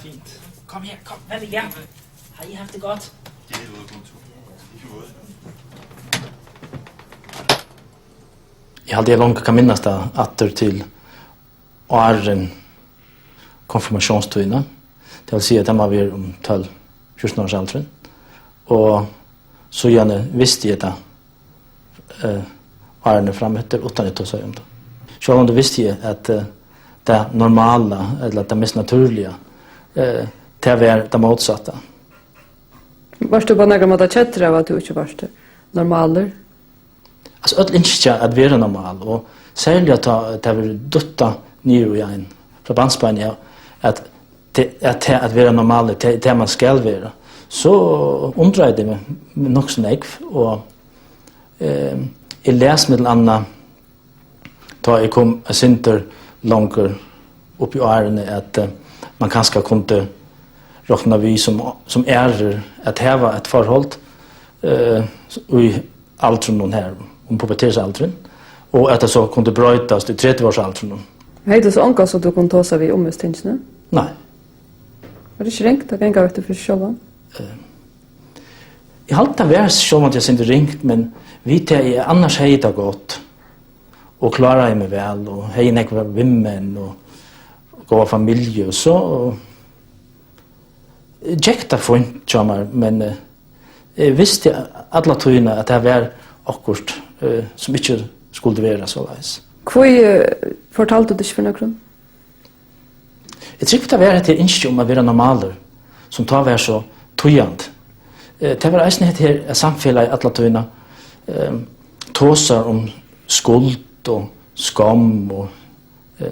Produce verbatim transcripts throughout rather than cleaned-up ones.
Fint. Kom her, kom, vær við, ja. Har I haft det godt? Eg haldi, eg longu kann minnast tað aftur til áðrenn konfirmatiónstíðina. Tað vil siga, at tað má vera um tólv, fjúrtan ára aldrin. Og síðani visti eg tað, eh, árini frameftir, uttan eg tosaði um tað. Sjálvandi visti eg, at, eh, tað normala, ella tað mest natúrliga, eh, tað var tað mótsatta. Vart tú á nakran máta keddur av, at tú ikki vart normalur? Altso, øll ynskja at vera normal, og serliga tá tað verður duttað niður í ein frá barnsbeini, ja, at te-, at te-, at vera normal, tað, tað man skal vera. So undraði eg meg nokk so nógv, og, eh, eg las millum annað, tá eg kom eitt sindur longur upp í árini, at, eh, man kanska kundi rokna við sum, sum aðrir at hava eitt forhold, eh, í aldrinum her, um pubertersaldrin, og at tað so kundi broytast í tretivu ára aldrinum. Hevði tú so ongan, sum tú kundi tosa við um hesi tingini? Nei. Var tað ikki ringt at ganga eftir fyri seg sjálvan? Eh, eg haldi, tað var sjálvandi eitt sindur ringt, men við tað eg annars hevði tað gott, og kláraði meg væl, og hevði nógvar vinmenn og góða familju, so gekk tað fínt hjá mær, men, eh, eg visti alla tíðina, at tað var okkurt, eh, sum ikki skuldi vera soleiðis. Hví, eh, fortaldi tú ikki fyri nøkrum? Eg trúgvi, tað var hetta her ynski um at vera normalur, sum tá var so týðandi. Eh, tað var eisini hetta her, at samfelagið alla tíðina, eh, tosar um skuld og skomm og, eh,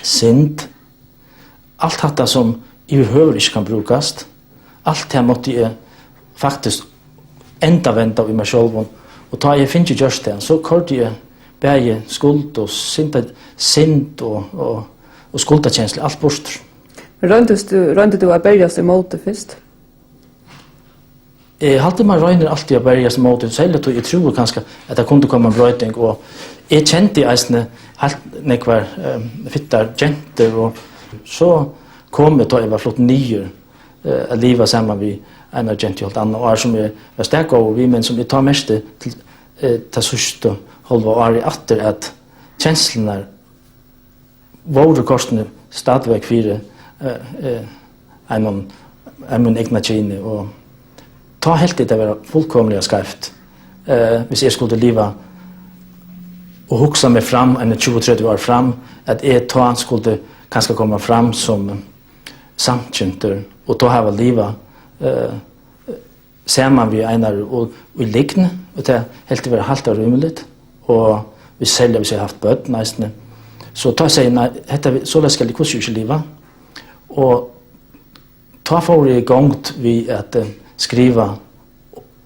synd. Alt hatta sum yvirhøvur ikki kann brúkast, alt tað mátti eg faktiskt endavenda í mær sjálvum, og tá eg fingi gjørt tað, so koyrdi eg bæði skuld og synda-, synd og, og, og skuldakenslu, alt burtur. Royndist tú, royndi tú at berjast ímóti fyrst? Eg haldi, man roynir altíð at berjast ímóti, serliga tí eg trúði kanska, at tað kundi koma ein broyting, og eg kendi eisini heilt nógvar, eh, fittar gentur, og so kom eg, tá eg var flutt niður, eh, at liva saman við einari gentu í hálvt annað ár, sum eg var stak góður við, men sum eg tá merkti til, eh, tað síðsta hálva árið aftur, at kenslurnar vóru kortini stadigvæk fyri, eh, eh, einum, einum egna kyni, og tá helt eg tað vera fullkomiliga skeivt, eh, hvis eg skuldi liva og hugsa meg fram eini tjúgu, tretivu ár fram, at eg tá skuldi kanska koma fram sum samkyndur og tá hava livað, eh, saman við einari og í lygn, og tað helt eg vera heilt órímiligt, og við, serliga hvis eg hevði havt børn eisini. So tá segði eg, nei, hetta, soleiðis skal eg hvussu ikki liva. Og tá fór eg í gongd við at, eh, skriva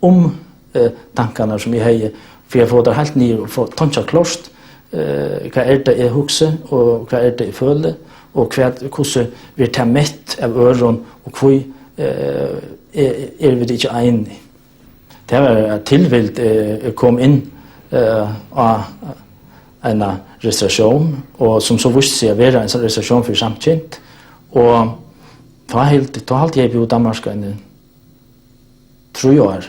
um, eh, tankarnar sum eg hevði, fyri at fáa tær heilt niður og fáa tonkað klárt, eh, hvat er tað eg hugsi, og hvat er tað eg føli, og hvat, hvussu verður tað mett av øðrum, og hví, eh, e-, eru vit ikki einig? Tað var, eh, tilvild, eh, eg kom inn, eh, á eina registratión, og sum so vísti seg at vera ein sånn registratión fyri samkynt, og tá helt, tá haldi eg, eg búði í Danmark eini trý ár.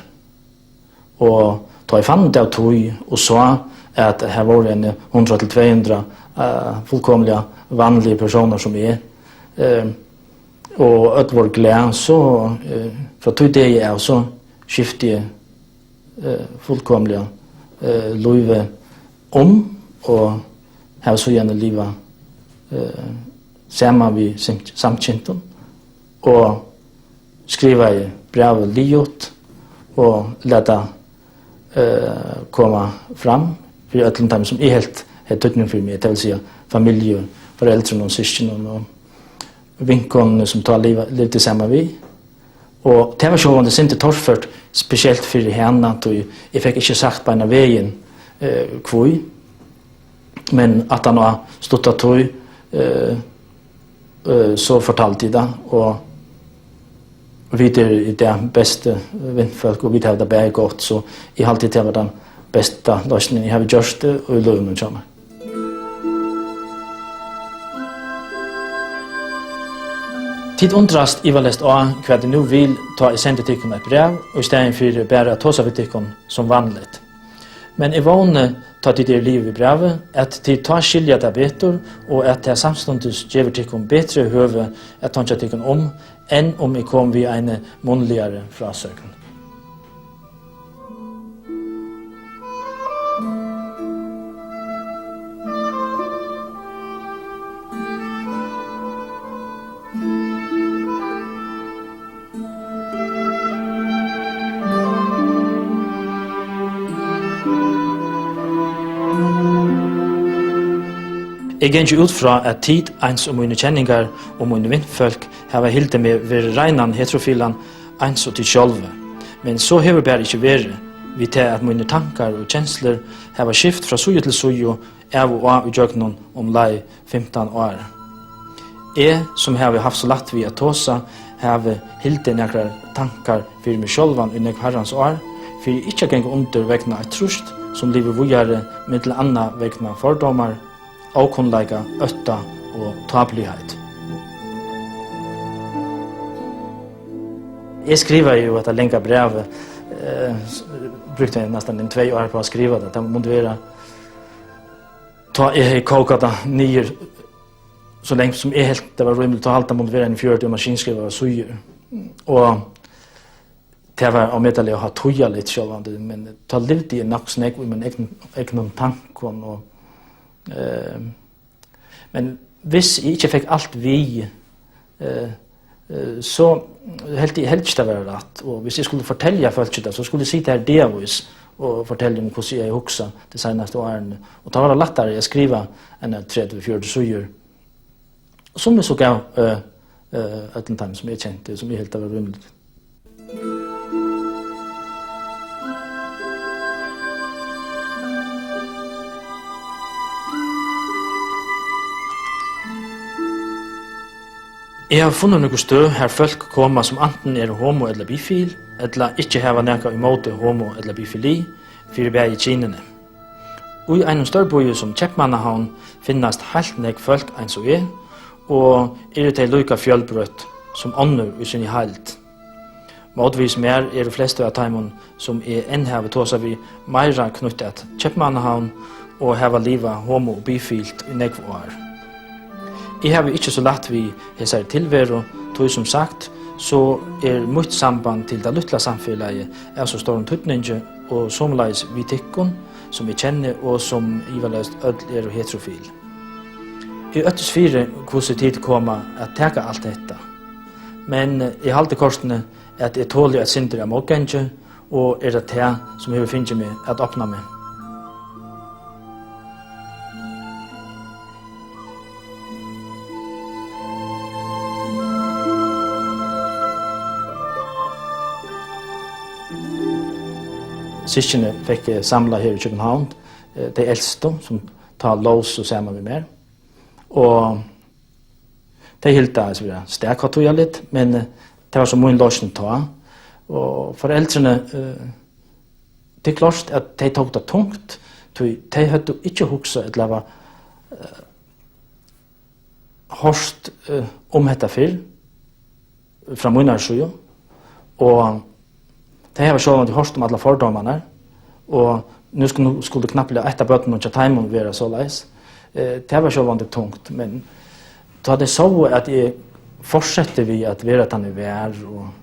Og tá eg fann út av tí og sá, at her vóru eini hundrað til tvey hundrað, eh, fullkomiliga vanligir persónar sum eg, eh, og øll vóru glað, so, eh, frá tí degi av, so skifti eg, eh, fullkomiliga, eh, lívið um og havi síðani livað, eh, saman við sim-, samkyntum og skrivaði brævið liðugt og lat tað, eh, koma fram fyri øllum teimum, sum eg helt hevði týdning fyri meg, tað vil siga familju, foreldrunum, systkinum og vinkonuni, sum tá liva-, livdi saman við. Og tað var sjálvandi sindur torført, spesielt fyri hana, tí eg fekk ikki sagt beinan vegin, eh, hví. Men aftan á stutta tíð, eh, eh, so fortaldi eg tað, og vit eru í dag bestu vinfólk, og vit hava tað bæði gott, so eg haldi, tað var tann besta loysnin, eg havi gjørt, eh, í lívinum hjá mær. Tit undrast ivaleyst á, hvat eg nú vil, tá eg sendi tykkum eitt bræv, í staðin fyri bara at tosa við tykkum sum vanligt. Men eg vóni, tá tit eru liðug við brævið, at tit tá skilja tað betur, og at tað samstundis gevur tykkum betri høvi at tonkja tykkum um, enn um eg kom við eini munnligari frásøgn. Eg gangi út frá, at tit, eins og mínir kenningar og míni vinfólk, hava hildið meg verið reinan heterofilan, eins og tit sjálvi. Men so hevur bara ikki verið, við tað at mínir tankar og kenslur hava skift frá síðu til síðu, av og á, í gjøgnum umleið fimtan ár. Eg, sum havi havt so lætt við at tosa, havi hildið nakrar tankar fyri meg sjálvan í nógv harrans ár, fyri ikki at ganga undir vegna eitt trýst, sum livir víðari, millum annað vegna fordómar, ókunnleika, ótta og tápuligheit. Eg skrivaði jú hetta langa brævið, eh, s-, brúkti eg næstan ein tvey ár uppá at skriva tað. Tað mundi vera, tá eg hevði kókað tað niður so langt sum eg helt tað var rímiligt, tá helt tað mundi vera ein fjøruti maskinskrivaðar síður. Og tað var ómetaliga hátíðarligt sjálvandi, men tá livdi eg nokk so nógv í mínum egnum, egnum tankum og, eh, men hvis eg ikki fekk alt við, eh, eh, so helt eg, helt ikki tað vera rætt, og hvis eg skuldi fortelja fólki tað, so skuldi eg sita her dagavís og fortelja um, hvussu eg hevði hugsað tey seinastu árini, og tá var tað lættari at skriva enn at tretivu, fjøruti síður, sum eg so gav, eh, eh, øllum teimum, sum eg kenti, sum eg helt tað var rímiligt. Eg havi funnið nøkur støð, har fólk koma, sum antin eru homo ella bifil, ella ikki hava nakað ímóti homo ella bifili fyri bæði kynini. Í einum stórbýi sum Keypmannahavn finnast heilt nógv fólk eins og eg, og eru tey líka fjølbroytt sum onnur í síni heild. Mótvegis mær eru flestu av teimum, sum eg enn havi tosað við, meira knýtt at Keypmannahavn og hava livað homo og bifilt í nógv ár. Eg havi ikki so lætt við hesari tilveru, tí sum sagt, so er mítt samband til tað lítla samfelagið av so stórum týdningi, og somuleiðis við tykkum, sum eg kenni og sum ivaleyst øll eru heterofil. Eg óttist fyri, hvussu tit koma at taka alt hetta. Men eg haldi kortini, at eg toli eitt sindur av mótgangi, og er tað tað, sum hevur fingið meg at opna meg. Systkini fekk eg samlað her í København, eh, tey elstu, sum tá lósu saman við mær. Og tey hildu tað vera stak hátíðarligt, men, eh, tað var so mín loysn tá. Og foreldrini, eh, tað er klárt, at tey tóku tað tungt, tí tey høvdu ikki hugsað ella hava, eh, hoyrt, eh, um hetta fyrr frá mínari síðu, og tey hava sjálvandi hoyrt um allar fordómarnar, og nú sku-, nú skuldi knappliga eitt av børnunum hjá teimum vera soleiðis. Eh, tað var sjálvandi tungt, men tá tey sóu, at eg fortsetti við at vera tann eg var, og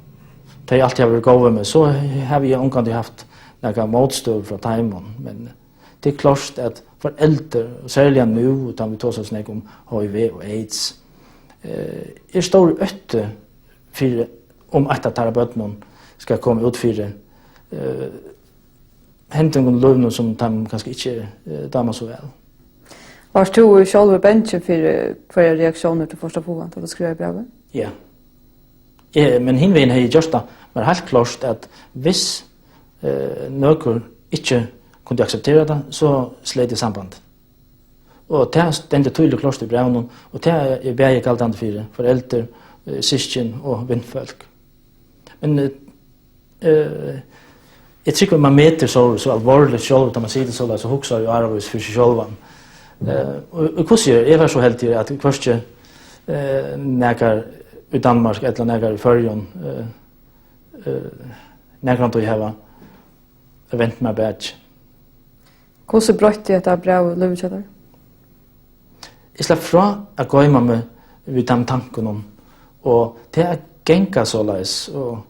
tey altíð hava verið góð við meg, so havi eg ongantíð havt nakað mótstøðu frá teimum, men tað er klárt, at foreldur, og serliga nú, tá vit tosa so nógv um H I V og aids, eh, er stór ótti fyri, um eitt av teirra børnum skal koma út fyri, eh, hendingum í lívinum, sum teimum kanska ikki, eh, dámar so væl. Vart tú sjálvur bangin fyri, hvørjar reaktiónir tú fórt at fáa, tá tú skrivaði brævið? Ja. Eh, men hin vegin hevði eg gjørt tað, var heilt klárt, at viss, eh, nøkur ikki kundi akseptera tað, so sleit eg samband. Og tað stendur týðiliga klárt í brævinum, og tað er bæði galdandi fyri foreldur, eh, systkin og vinfólk. Men, eh, eh, eg trúgvi, man metir so, so alvorligt sjálv, tá man situr soleiðis og hugsar í áravís fyri seg sjálvan. Eh, og, og hvussu er, eg var so heldigur, at hvørki, eh, nakar í Danmark ella nakar í Føroyum, eh, eh, nakrantíð hava vent mær bakið. Hvussu broytti hetta brævið lívið hjá tær? Eg slapp frá at goyma meg við teimum tankunum, og tað at ganga soleiðis og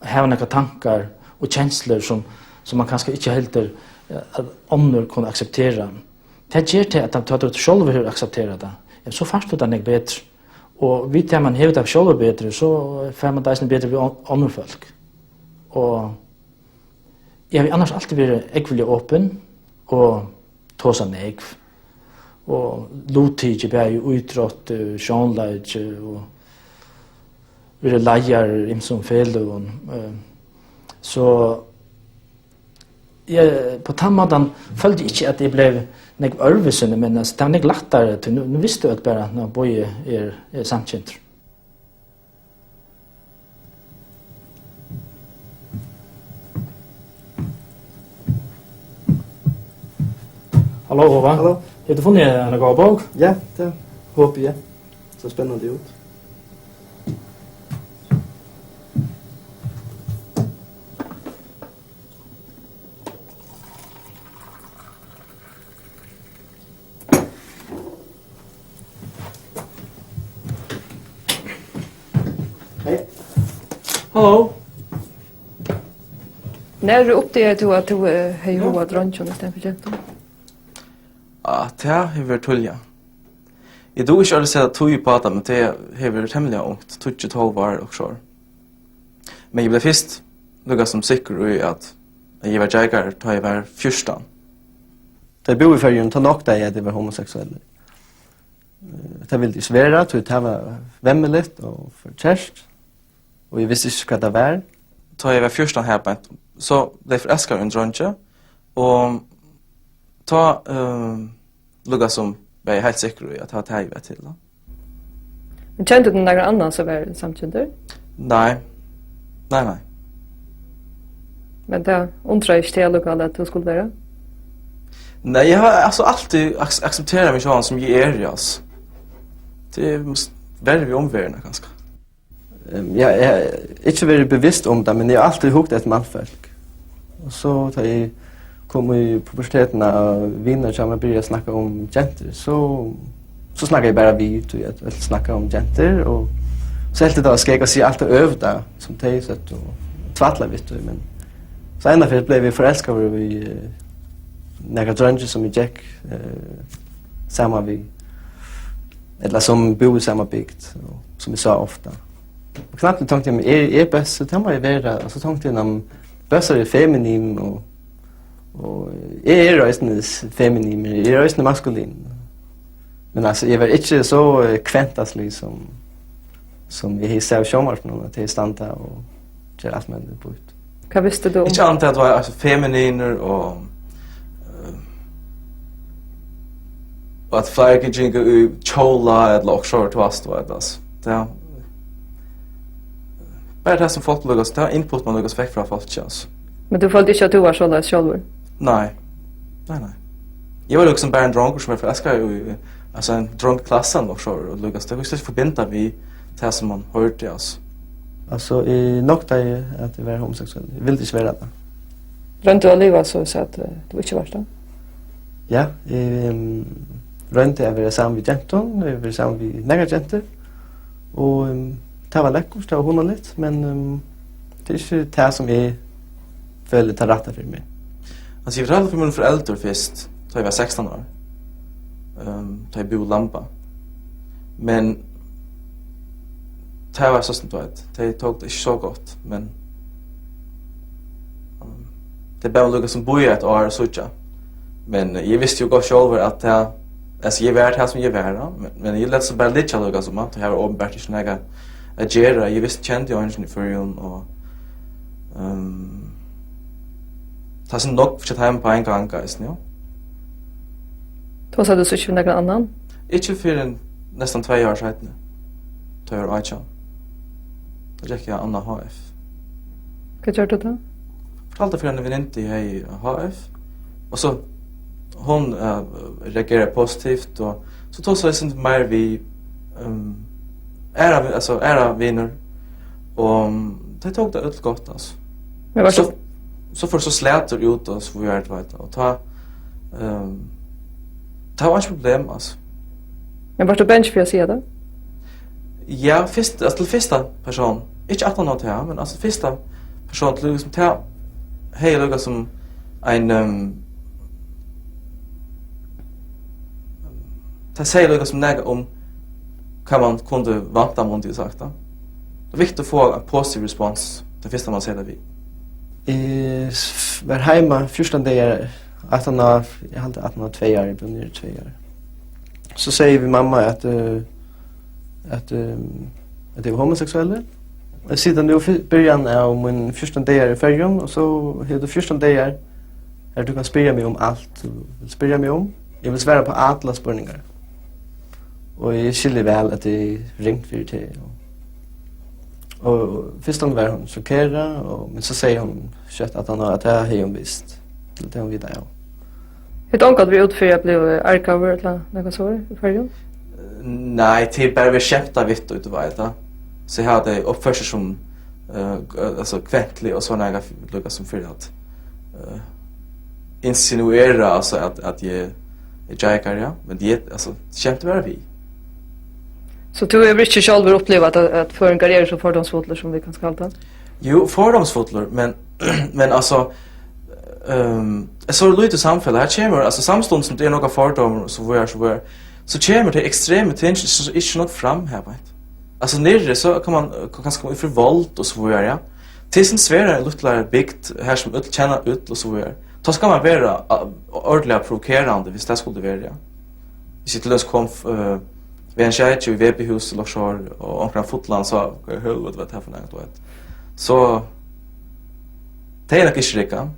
hava nakrar tankar og kenslur, sum, sum man kanska ikki heldur, eh, at onnur kunnu akseptera, tað ger tað, at tá tú sjálvur hevur aksepterað tað, ja, so fært tú tað nógv betri. Og við tað, man hevur tað sjálvur betri, so fær man tað eisini betri við on-, onnur fólk. Og eg havi annars altíð verið ógvuliga opin og tosað nógv og luttikið bæði í ítrótt, eh, sjónleiki og verið leiðari í ymsum feløgum. Eh, so eg, på tann mátan føldi eg ikki, at eg bleiv nógv øðrvísi, men, altso, tað var nógv lættari, tí nú, nú vistu øll bara, at Bogi er, er samkyndur. Halló, Hova. Halló. Hevur tú funnið eina góða bók? Ja, tað hopi eg. Sær spennandi út. Hey. Halló. Nær uppdagaði tú, at tú, eh, hevði hug at dreingjum í staðin fyri gentum? Ah, tað hevur verið tíðliga. Eg dugi ikki at seta tíð upp á tað, men tað hevur verið temmiliga ungt, tíggju, tólv ár og so. Men eg bleiv fyrst líka sum sikkur í, at, at eg var djeykari, tá eg var fjúrtan. Tá eg búði í Føroyum, tá noktaði eg, at eg var homoseksuellur. Eh, tað vildi eg ikki vera, tí tað var vemmiligt og for kært, og eg visti ikki, hvat tað var. Tá eg var fjúrtan her beint, so bleiv eg forelskaður í ein dreingi, og tá, eh, líka sum var eg heilt sikkur í, at tað var tað, eg var til, tá. Men kendi tú nakran annan, sum var samkyndur? Nei. Nei, nei. Men tað undraði ikki teg allíkavæl, at tú skuldi vera? Nei, eg havi, altso, altíð aks-, aksepterað meg sjálvan, sum eg eri, altso. Tað er mest verri við umverðina, kanska. Ehm, ja, eg havi ikki verið bevisst um tað, men eg havi altíð hugt eftir mannfólk. Og so, tá eg kom í pubertetina, og vinir hjá mær byrjaðu at snakka um gentur, so, so snakkaði eg bara við, tí at øll snakka um gentur, og so helt eg, tað var skegg at siga alt tað øvuta, sum tey søgdu, og tvalla við tí, men so eina ferð bleiv eg forelskaður í, eh, nakrar dreingir, sum eg gekk, eh, saman við, ella sum búðu í sama bygd, og sum eg sá ofta. Og knappliga tonkti eg, men eg, eg er best, so tað má eg vera. Og so tonkti eg, men bøssar er feminin, og, og eg eri eisini s-, feminin, men eg eri eisini maskulin. Men altso, eg var ikki so, eh, kventaslig sum, sum eg hevði sæð í sjónvarpinum, at tey standa og gera alt møguligt býtt. Hvat visti tú um? Ikki annað enn at tað var, altso, femininur og, eh, og at fleiri gingu í kjóla ella okkurt, tú veitst, tú veitst, altso. Tað, bara tað sum fólk líka, tað input man líka fekk frá fólki, altso. Men tú føldi ikki, at tú var soleiðis sjálvur? Nei. Nei, nei. Eg var líkasum bara ein drongur sum var forelskaður í, altso, ein drong í klassan og so, og líka, tað kundi ikki forbinda við tað sum man hoyrdi, altso. Altso, eg noktaði, at eg var homoseksuell. Eg vildi ikki vera tað. Royndi tú at liva so, so at, eh, tú ikki var tað? Ja, eg, ehm, royndi at vera saman við gentum, eg hevði verið saman við nakrar gentur, og, ehm, tað var lekkurt, tað var hugnaligt, men, ehm, tað er ikki tað, sum eg føli, tað rætta fyri meg. Altso, eg fortaldi fyri mínum foreldur fyrst, tá eg var sekstan ár. Ehm, tá eg búði í Lamba. Men tað var so sum, tú veitst, tey tóku tað ikki so gott, men, ehm, tey bóðu meg líkasum bíða eitt ár og síggja. Men eg visti jú gott sjálvur, at tað, altso, eg var tað, sum eg var, ja. Men, men eg læt so bara liggja líkasum, at tað var openbart ikki nakað at gera. Eg visti, kendi jú eingin í Føroyum, og, ehm, tað er so nógv hjá teimum á ein gang, eisini, jú. Tosaði tú so ikki við nakran annan? Ikki fyrr enn næstan tvey ár seinni, tá eg var átjan. Tá gekk eg á annað H F. Hvat gjørdi tú tá? Fortaldi fyri eini venindi, eg hevði á H F, og so hon, eh, reageraði positivt, og so tosaði eg eitt sindur meir við, ehm, aðrar vi-, altso, aðrar vinir, og tey tóku tað øll gott, altso. Men var so, so fór so slatur út, og so víðari, tú veit, og tá, ehm, tað var ikki problem, altso. Men var tú bangin fyri at siga tað? Ja, fyrst, altso, til fyrsta persón, ikki aftan á tað, men, altso, fyrsta persón, til, líkasum, tað hevði líkasum ein, ehm, tað segði líkasum nakað um, hvat man kundi vænta, mundi eg sagt, tá. Tað er viktigt at fáa ein positiv respons, tað fyrsta man segði tað við. Eg s-, var heima fjúrtan dagar, aftan á, eg haldi aftan á tvey ár, eg bleiv niðri í tvey ár. So segði eg við mammu, at, eh, at, eh, at eg var homoseksuellur. Eg siti nú í fyr-, byrjan av mínum fjúrtan dagar í Føroyum, og so hevur tú fjúrtan dagar, har tú kanst spyrja meg um alt, tú vilt spyrja meg um. Eg vil svara upp á allar spurningar. Og eg skilji væl, at tað er ringt fyri teg. Og, og fyrst var hon sjokkerað, og, men so segði hon skjótt, at hon, at tað hevði hon vist. Tað hevði hon vitað, ja. Hevur tú ongantíð verið úti fyri at blíva argaður ella nakað sovorðið í Føroyum? Nei, tað er bara verið skemtað við, tú veit, tá. So eg havi uppført meg sum, eh, g-, altso, kvenlig og so nakað, líkasum fyri at, eh, insinuera, altso, at, at eg eri djeikari, ja. Men eg, altso, skemti bara við. So tú hevur ikki sjálvur upplivað, at, at føroyingar eru so fordómsfullir, sum vit kanska halda? Jú, fordómsfullir, men, men, altso, ehm, er so lítið samfelag. Her kemur, altso, samstundis sum tað eru nakrir fordómar og so víðari, so víðari, so kemur tað ekstremu tingini ikki, ikki nokk fram her, veit. Altso, niðri, so kann man, kann kanska koma í fyri vald og so víðari, ja. Tað er so svært í lítlari bygd, har sum øll kenna øll og so víðari. Tá skal man vera, a, ordiliga provokerandi, viss tað skuldi vera, ja. Viss eg til dømis kom, eh, við ein sjeik í V P-hús í Lopshorn, og onkran fullan, so, hvat helviti var tað fyri nakað, tú veit. So, tað er nokk ikki riggað.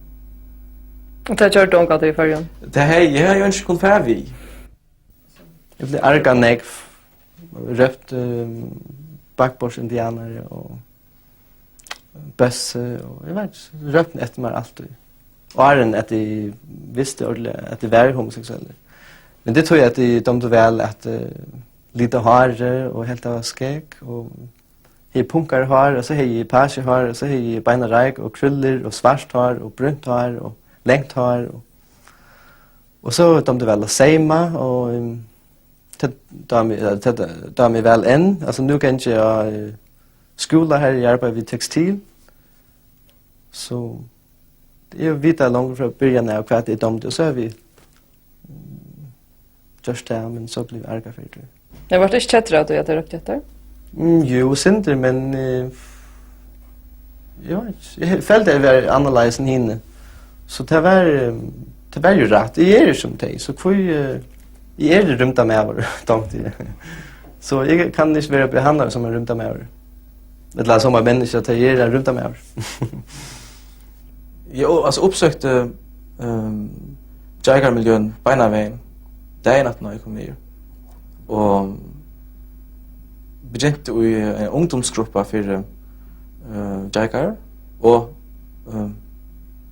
Og tað gjørdi ongantíð í Føroyum? Tað hevði, eg hevði jú ikki kunnað farið við. Eg bleiv argað nógv, rópt, eh, bakborðsindianari og bøssi, og eg veit ikki, róptu eftir mær altíð. Áðrenn at eg visti ordiliga, at eg var homoseksuellur. Men tað er tí, at eg dámdi væl at, eh, lita hárið og helt tað var skegg, og hevði punkarahár, og so hevði eg pasihár, og so hevði eg beinareik og krúllir og svart hár og brúnt hár og langt hár og, og so dámdi væl at seyma, og, ehm, tað dámdi, eh, tað dámdi væl enn. Altso, nú gangi eg á, eh, skúla, har eg arbeiði við tekstil. So eg veit longu frá byrjan av, hvat eg dámdi, og so havi eg, mm, gjørt tað, men so bleiv eg argað fyri tí. Men vart tú ikki keddur av tí, at tey róptu eftir? Mm, jú, sindur, men, eh, eg veit ikki. Eg føldi, at eg var annarleiðis enn hini. So tað var, eh, tað var jú rætt. Eg eri sum tey, so hví, eh, eg eri rúmdarmaður, dámdi eg. So eg kann ikki vera behandlaður sum ein rúmdarmaður. Ella sum ein menniskja, tað er ein rúmdarmaður. Eg, altso, uppsøkti, ehm, djeikar-miljøið beinanvegin dagin aftan á eg kom niður. Og begynti í ein ungdómsgruppu fyri, eh, djeikarar og, eh,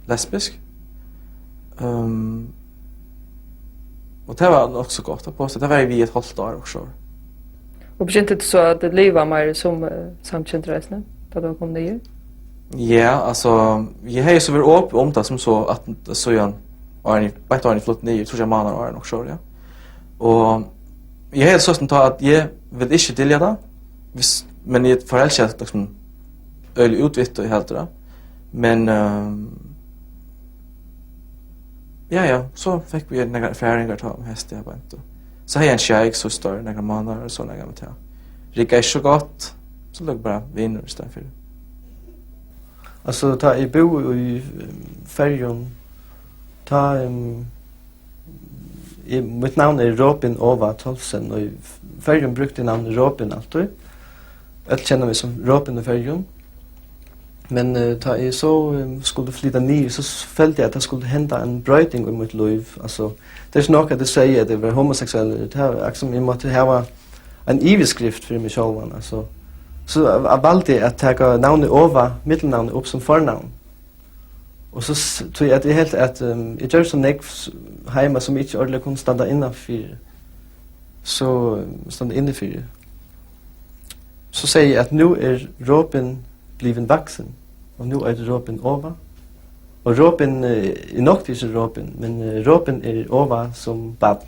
lesbisk. Ehm, og tað var nokk so gott, at posta. Tað var eg við eitt hálvt ár og so. Og begynti tú so at liva meir sum, eh, samkyndur eisini, tá tú kom niður? Ja, altso, eg hevði so verið opin um tað sum so, at, at síðan, áðrenn eg, beint áðrenn eg flutti niður, tríggjar mánaðir áðrenn og so, ja. Og eg hevði so sagt tá, at eg vil ikki delja tað, viss, men eg forelski meg, líkasum, øgiliga út í tað, eg haldi tað. Men, ehm, ja, ja, so fekk vit nakrar erfaringar tá um heystið her beint, og so hevði eg ein sjeik, so stór, nakrar mánaðir, og so nakað við tað. Riggaði ikki so gott, so lógu bara vinir í staðin fyri. Altso, tá eg búði í, ehm, Føroyum, tá, ehm, Eg, mítt navn er Robin Ova Tolvsen, og í Føroyum brúkti eg navnið Robin altíð. Øll kenna meg sum Robin í Føroyum. Men, eh, tá eg so, eh, skuldi flyta niður, so s-, føldi eg, at tað skuldi henda ein broyting í mítt lív. Altso, tað er ikki nokk, at eg segði, at eg var homoseksuellur. Tað var, akkurát sum eg mátti hava ein yvirskrift fyri meg sjálvan, altso. So eg, eg valdi at taka navnið Ova, millumnavnið, upp sum fornavn. Og so s-, tí at eg helt, at, ehm, eg gjørdi so nógv s-, heima, sum eg ikki ordiliga kundi standa innan fyri. So, ehm, standa inni fyri. So segði eg, at nú er Robin blivin vaksin, og nú eitur Robin Ova. Og Robin, eh, er nokk ikki Robin, men, eh, Robin er Ova sum barn,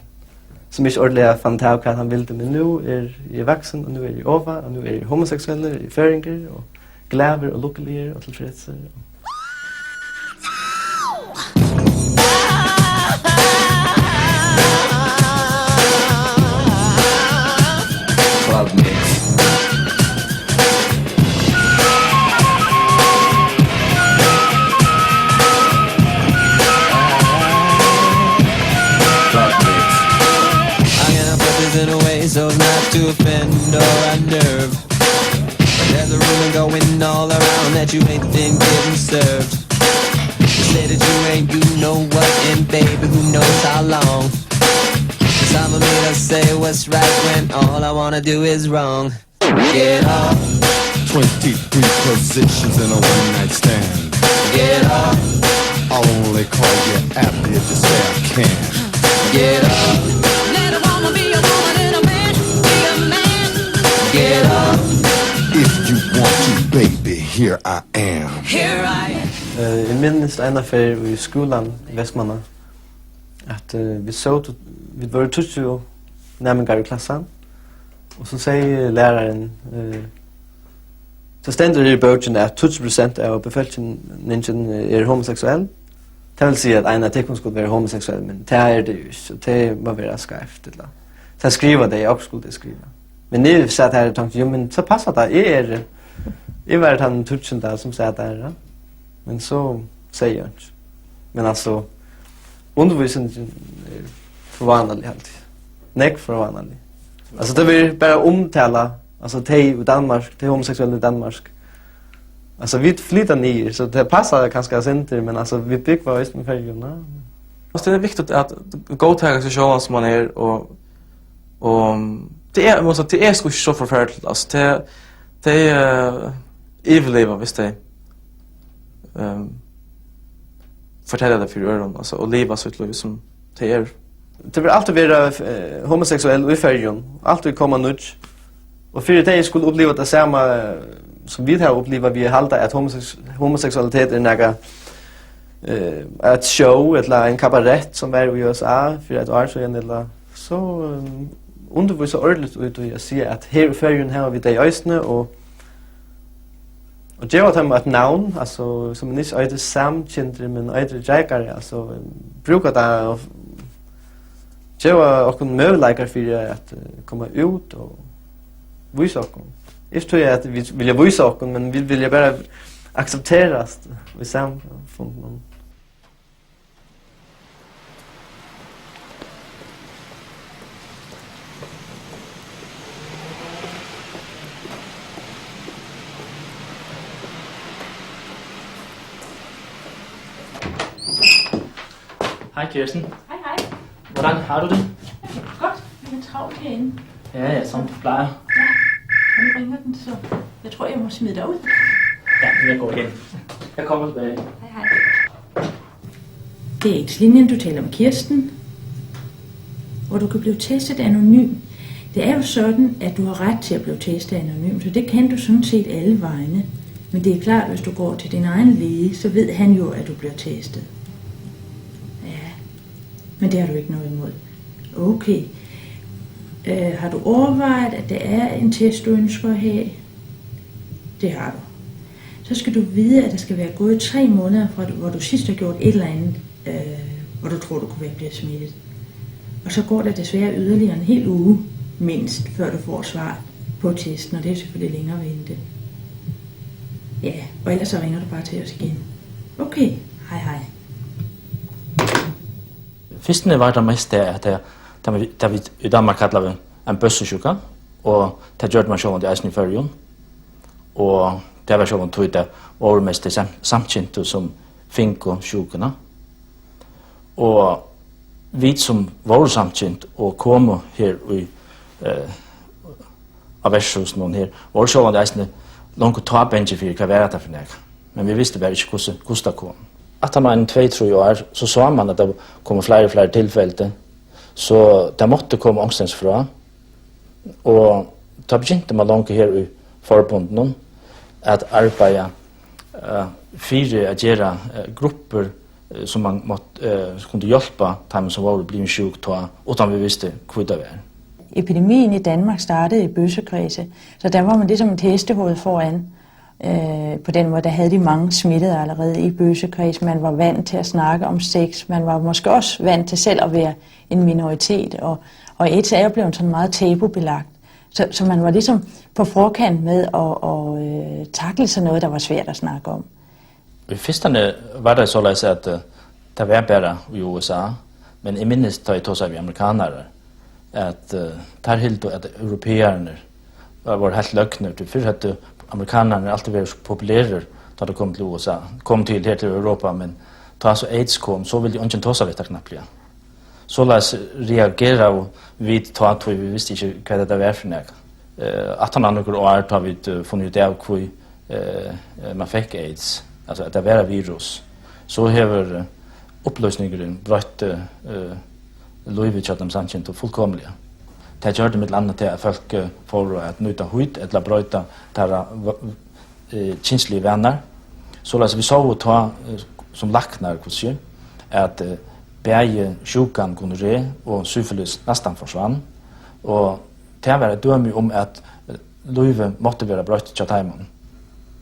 sum ikki ordiliga fann út av, hvat hann vildi, men nú er eg vaksin, og nú er eg Ova, og nú er eg homoseksuellur, eg eri føroyingur, og glaður og lukkuligur og tilfredsur. Club Mix. Club Mix. I'm gonna put this in a way so as not to offend or unnerve. But there's a rumor going all around that you ain't been getting served. You say that you ain't, you know what, and baby, who knows how long. Cause I'm a man, I say what's right when all I wanna do is wrong. Get up. Twenty-three positions in a one-night stand. Get up. I'll only call you after if you say I can. Get up. Let a woman be a woman and a man be a man. Get up. If you want to, baby, here I am. Here I am. Eh, eg minnist eina ferð í skúlanum í Vestmanna, at, eh, vit sótu, vit vóru tíggju næmingar í klassan, og so segði lærarin, eh, "Tað stendur her í bókini, at tíggju prosent av befólkninginum er homoseksuell. Tað vil siga, at ein av tykkum skuldi vera homoseksuell, men tað er tað jú ikki, og tað má vera skeivt, ella tað skriva tey, okkurt skuldu tey skriva." Men eg sat har og tonkti, "Jú, men so passar tað, eg eri, eg var tann tíggjunda, sum sat har, ja." Men so segði eg einki. Men altso, undirvísingin er for vánalig, haldi eg. Nógv for vánalig. Altso, tað verður bara umtalað, altso, tey í Danmark, tey homoseksuellu í Danmark. Altso, vit flyta niður, so tað passar kanska eitt sindur, men altso, vit búgva eisini í Føroyum, ja. Altso, tað er viktigt at góðtaka seg sjálvan sum man er, og, og tað er, man, tað er sgu ikki so forferdiligt. Altso, tað, tey, eh, yvirliva, viss tey, ehm, fortelja tað fyri øðrum, altso, og liva sítt lív sum tey eru. Tað vil altíð vera, eh, homoseksuell í Føroyum, altíð koma nýggj. Og fyri tey skulu uppliva tað sama, eh, sum vit hava upplivað við at halda, at homoseks-, homoseksualitet er nakað, eh, eitt show ella ein kabarett, sum var í U S A fyri eitt ár síðan, ella so, eh, undirvísa orðliga í tí at siga, at her í Føroyum hava vit tey eisini, og, og geva teimum eitt navn, altso, sum man ikki eitur samkyndur, men eitur reykari, altso, eh, brúka tað og geva okkum møguleikar fyri at, eh, koma út og vísa okkum. Ikki tí at vit vilja vísa okkum, men vit vilja bara aksepterast í samfundinum. Hej, Kirsten. Hej, hej. Hvordan har du det? Godt. Vi har travlt herinde. Ja, ja, som du plejer. Ja. Og nu ringer den, så jeg tror, jeg må smide dig ud. Ja, jeg går hen. Jeg kommer tilbage. Hej, hej. Det er X-linjen, du taler med Kirsten. Hvor du kan blive testet anonym. Det er jo sådan, at du har ret til at blive testet anonym, så det kan du sådan set alle vegne. Men det er klart, hvis du går til din egen læge, så ved han jo, at du bliver testet. Ja, men det har du ikke noget imod. Okay. Øh, har du overvejet, at det er en test, du ønsker at have? Det har du. Så skal du vide, at der skal være gået tre måneder, fra du, hvor du sidst har gjort et eller andet, øh, hvor du tror, du kunne være blevet smittet. Og så går der desværre yderligere en hel uge, mindst, før du får svar på testen, og det er selvfølgelig længere at vente. Ja, og ellers så ringer du bare til os igen. Okay, hej hej. Fyrstini var tað mest tað, at tað, tað, vit- tað vit í Danmark kalla ein bøssesjúka, og tað gjørdi man sjálvandi eisini í Føroyum. Og tað var sjálvandi tí, tað vóru mest tey sam-, samkyndu, sum fingu sjúkuna. Og vit, sum vóru samkynd og komu her í, eh, á vertshúsinum her, vóru sjálvandi eisini longu tá bangin fyri, hvat var hetta fyri nakað? Men vit vistu bara ikki, hvussu, hvussu tað kom. Aftan á eini tvey, trý ár, so sá man, at tað komu fleiri og fleiri tilfeldi, so tað mátti koma onkustaðni frá. Og tá begynti man longu her í forbundinum at arbeiða, eh, fyri at gera, eh, gruppur, eh, sum man mátt, eh, sum kundu hjálpa teimum, sum vóru blivin sjúk tá, uttan vit vistu, hví tað var. Epidemien i Danmark startede i bøssekredse, så der var man ligesom et hestehoved foran. Øh, på den måde, der havde de mange smittede allerede i bøssekreds. Man var vant til at snakke om sex. Man var måske også vant til selv at være en minoritet. Og, og aids er jo blevet sådan meget tabubelagt. Så, så man var ligesom på forkant med at, at, øh, takle sådan noget, der var svært at snakke om. Í fyrstani var tað soleiðis, at, eh, tað var bara í U S A, men eg minnist, tá eg tosaði við amerikanarar, at, eh, teir hildu, at europeararnir, eh, vóru heilt løgnir, tí fyrr høvdu amerikanararnir altíð verið so populerir, tá teir komu til U S A, komu til, her til Europa, men tá so aids kom, so vildi eingin tosa við teir knappliga. Soleiðis reageraðu vit tá, tí vit vistu ikki, hvat hetta var fyri nakað. Eh, aftan á nøkur ár, tá vit, eh, funnu út av, hví, eh, eh, man fekk aids, altso at tað var eitt virus, so hevur, eh, upplýsingurin broytt, eh, eh, lívið hjá teimum samkyndu fullkomiliga. Tað gjørdi millum annað tað, at fólk, eh, fóru at nýta hýt ella broyta teirra v-, eh, kynsligu vanar. Soleiðis vit sóu tá, eh, sum læknar, hvussu sigur, at, eh, bæði sjúkan gonorré og syfilis næstan forsvann, og tað var eitt dømi um, at, eh, lívið mátti vera broytt hjá teimum.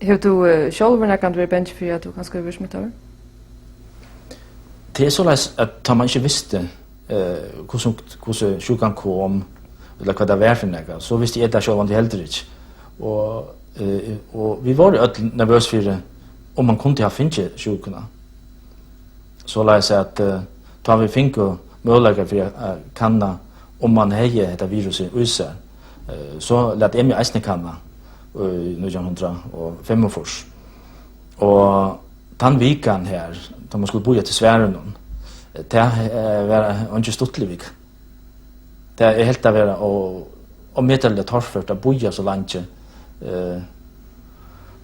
Hevur tú, eh, sjálvur nakrantíð verið bangin fyri, at tú kanska hevur verið smittaður? Tað er soleiðis, at tá man ikki visti, eh, hvussu, hvussu sjúkan kom, ella hvat tað var fyri nakað, so visti eg tað sjálvandi heldur ikki. Og, eh, og vit vóru øll nervøs fyri, um man kundi hava fingið sjúkuna. Soleiðis at, eh, tá vit fingu møguleika fyri at, at kanna, um man hevði hetta virusið í sær, eh, so læt eg meg eisini kanna í nítjan hundrað og fimmogfýrs. Og tann vikan her, tá man skuldi bíða eftir svarinum, tað, eh, var eingin stuttlig vika. Tað, eg helt tað vera ó-, ómetaliga torført at bíða so leingi, eh,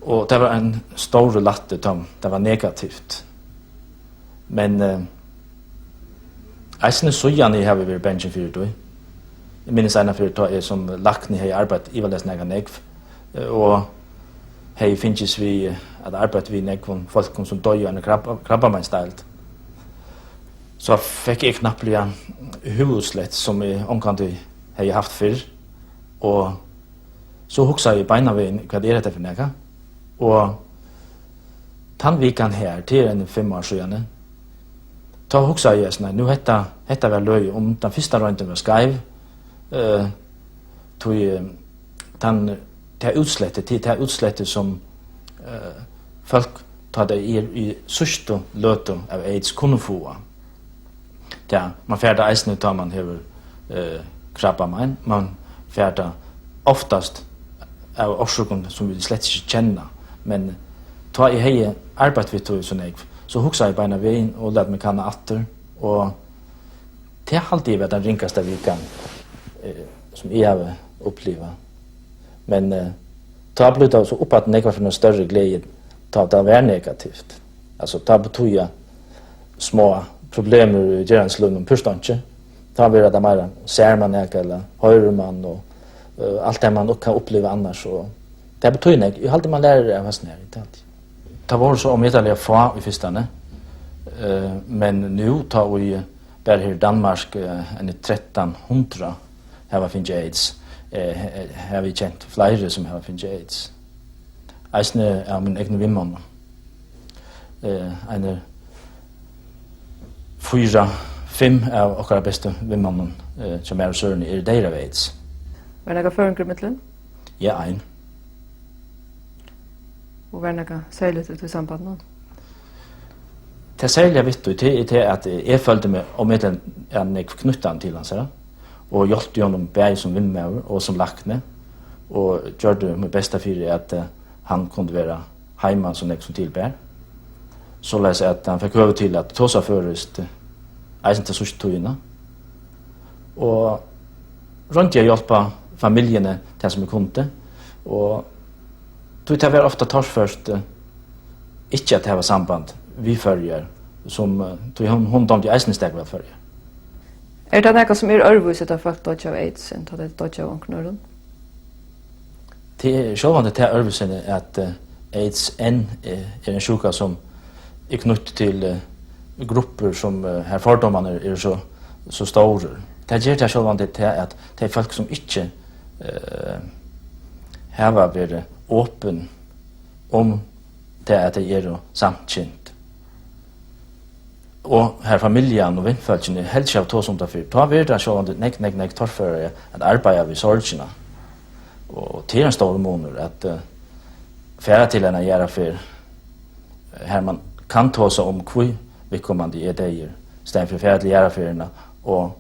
og tað var ein stórur lætti, tá tað var negativt. Men, eh, eisini síðani havi eg verið bangin fyri tí. Eg minnist eina ferð, tá eg sum lækni hevði arbeitt ivaleyst nakað nógv, eh, og hevði fingist við at arbeitt við nógvum fólkum, sum doyðu av eini krabba-, krabbameinsdeild. So fekk eg knappliga húðutslætt, sum eg ongantíð hevði havt fyrr, og so hugsaði eg beinanvegin, hvat er hetta fyri nakað? Og tann vikan her, tað er eini fimm ár síðani, tá hugsaði eg, nei, nú hetta, hetta var løgið, um tann fyrsta royndin var skeiv, eh, tí, eh, tann, tað útslættið, tað, tað útslættið, sum, eh, fólk, tá tey eru í síðstu løtu av aids, kunnu fáa. Ja, man fær tað eisini, tá man hevur, eh, krabbamein. Man fær tað oftast av orsøkum, sum vit slett ikki kenna. Men tá eg hevði arbeitt við tí so nógv, so hugsaði eg beinanvegin og læt meg kanna aftur. Og tað haldi eg var tann ringasta vikan, eh, sum eg havi upplivað. Men, eh, tá blívur tað so uppaftur nógv fyri eina størri gleði, tá tað var negativt. Altso, tá betýða smá problemir í gerandislivinum púrt einki. Tá verður tað meira, sær man nakað, ella hoyrir man, og, eh, alt tað man kann uppliva annars, og tað betýðir nógv. Eg haldi, man lærir av hasum her, tað haldi eg. Tað vóru so ómetaliga fá í fyrstani, eh, men nú, tá ið bara her í Danmark, eh, eini trettan hundrað hava fingið aids, eh, he-, havi eg kent fleiri, sum hava fingið aids. Eisini av mínum egnu vinmonnum. Eh, einir fýra, fimm av okkara bestu vinmonnum, eh, hjá mær og Søreni eru deyðir av aids. Var nakar føroyingur ímillum? Ja, ein. Og var nakað serligt í tí sambandinum? Tað serliga við tí, tað er tað, at eg føldi meg ómetaliga nógv knýttan til hansara, og hjálpti honum bæði sum vinmaður og sum lækni, og gjørdi mítt besta fyri, at, eh, hann kundi vera heima so nógv sum til bar, soleiðis at hann fekk høvi til at tosa føroyskt, eh, eisini ta síðstu tíðina. Og royndi at hjálpa familjuni tað, sum eg kundi, og tí tað var ofta torført, eh, ikki at hava samband við Føroyar, sum, eh, tí hon, hon dámdi eisini stak væl Føroyar. Er tað nakað, sum er øðrvísi, tá fólk doyggja av aids, enn tá tey doyggja av onkrum øðrum? Tað er sjálvandi tað øðrvísi, at, eh, AIDS enn, eh, er ein sjúka, sum er knýtt til, eh, gruppur, sum, eh, har fordómarnir eru so, so stórir. Tað ger tað sjálvandi tað, at tey fólk, sum ikki, eh, hava verið opin um tað, at tey eru samkynd, og har familjan og vinfólkini helst ikki hava tosað um tað fyrr, tá verður tað sjálvandi nógv, nógv, nógv torførari at arbeiða við sorgina. Og tað er ein stórur munur at, eh, fara til eina jarðarferð, eh, har man kann tosa um, hví viðkomandi er deyður, í staðin fyri at fara til jarðarferðina og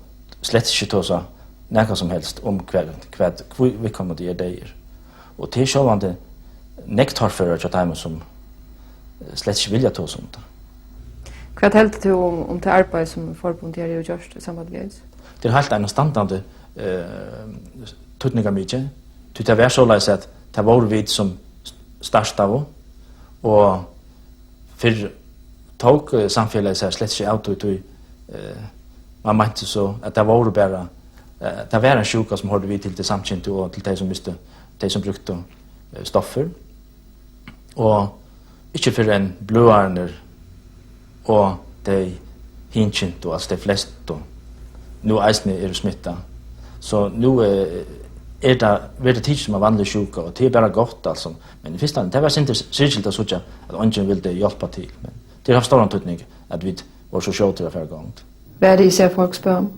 slett ikki tosa nakað sum helst um hvat, hvat, hví viðkomandi er deyður. Og tað er sjálvandi nógv torførari hjá teimum, sum, eh, slett ikki vilja tosa um tað. Hvat heldur tú um, um tað arbeiði, sum forbundið her hevur gjørt í sambandi við AIDS? Tað er heilt einastandandi, eh, týdningarmikið, tí tað var soleiðis, at tað vóru vit, sum startaðu, og fyrr tók, eh, samfelagið sær slett ikki av tí, tí, eh, man meinti so, at tað vóru bara, eh, tað var ein sjúka, sum hoyrdi við til tey samkyndu og til tey, sum mistu, tey, sum brúktu, eh, stoffir. Og ikki fyrr enn bløðararnir og tey hinkyndu, altso tey flestu, nú eisini eru smittað. So nú, eh, er tað, verður tað tikið sum ein vanlig sjúka, og tað er bara gott, altso. Men í fyrstani, tað var sindur syrgiligt at síggja, at eingin vildi hjálpa til. Men tað hevur havt stóran týdning, at vit vóru so skjótir at fara í gongd. Hvad er det især, folk spørger om?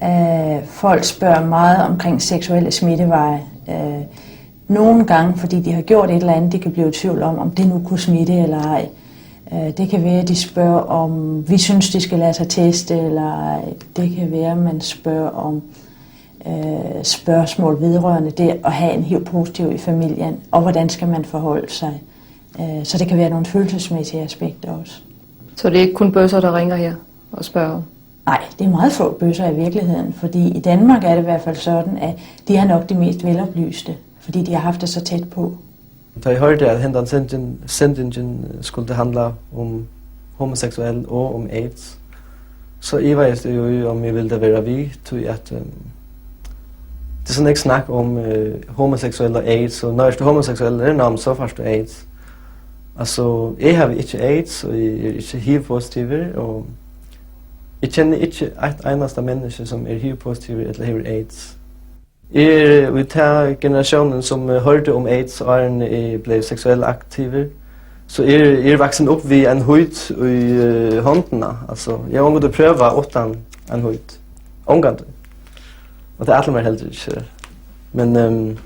Øh, folk spørger meget omkring seksuelle smitteveje. Øh, nogle gange, fordi de har gjort et eller andet, de kan blive i tvivl om, om det nu kunne smitte eller ej. Øh, det kan være, at de spørger, om vi synes, de skal lade sig teste, eller det kan være, at man spørger om, øh, spørgsmål vedrørende det at have en hiv-positiv i familien, og hvordan skal man forholde sig. Øh, så det kan være nogle følelsesmæssige aspekter også. Så det er ikke kun bøsser, der ringer her og spørger? Nej, det er meget få bøsser i virkeligheden, fordi i Danmark er det i hvert fald sådan, at de er nok de mest veloplyste, fordi de har haft det så tæt på. Tá eg hoyrdi, at hendan sendin-, sendingin skuldi handla um homoseksuell og um AIDS, so ivaðist eg jo í, um eg vildi vera við, tí at, ehm, tað er so nógv snakk um, eh, homoseksuell og AIDS, og nú ert tú homoseksuell, er nú, so fært tú AIDS. Altso, eg havi ikki AIDS, og eg eri ikki hiv-positivur, og eg kenni ikki eitt einasta menniskja, sum er hiv-positivur ella hevur AIDS. Eg eri í ta generatiónin, sum, eh, hoyrdi um AIDS, áðrenn eg bleiv seksuelt aktivur. So eg eri, eg eri vaksin upp við ein hút í, eh, hondina. Altso, eg havi ongantíð prøvað uttan ein hút. Ongantíð. Og tað ætli eg mær heldur ikki. Men, ehm,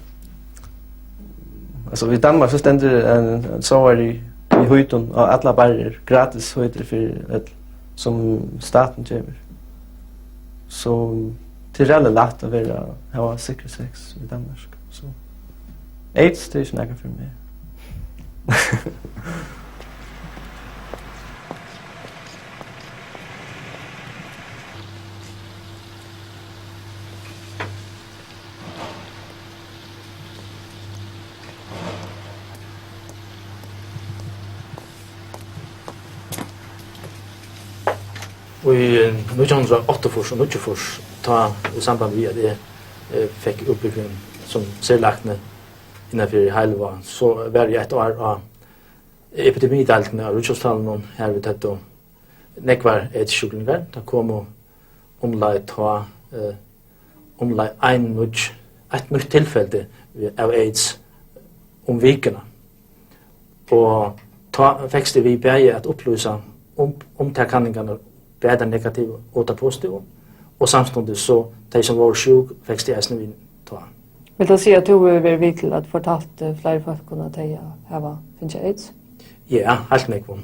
altso, í Danmark, so stendur ein, ein sovandi í, í hútum á allar barrir, gratis hútir fyri øll, sum statin gevur. So tað er ræðuliga lætt at vera, hava sikran sex í Danmark. So AIDS, tað er ikki nakað fyri meg. Í nítjan hundrað og áttaogfýrs og níggjuogfýrs, tá í samband við, at eg, eh, fekk útbúgving sum serlækni innan fyri heilivág, so var eg eitt ár á epidemideildini á Ríkishospitalinum, har vit høvdu nógvar AIDS-sjúklingar. Tað komu umleið tá, eh, umleið ein nýggj, eitt nýtt tilfeldi av AIDS um vikuna. Og tá fekst eg við bæði at upplýsa um, um tær kanningarnar, bæði tær negativu og tær positivu, og samstundis so tey, sum vóru sjúk, fekst eg eisini við tá. Vil tað siga, at tú hevur verið við til at fortalt, eh, fleiri fólkum, at tey hava fingið AIDS? Ja, heilt nógvum.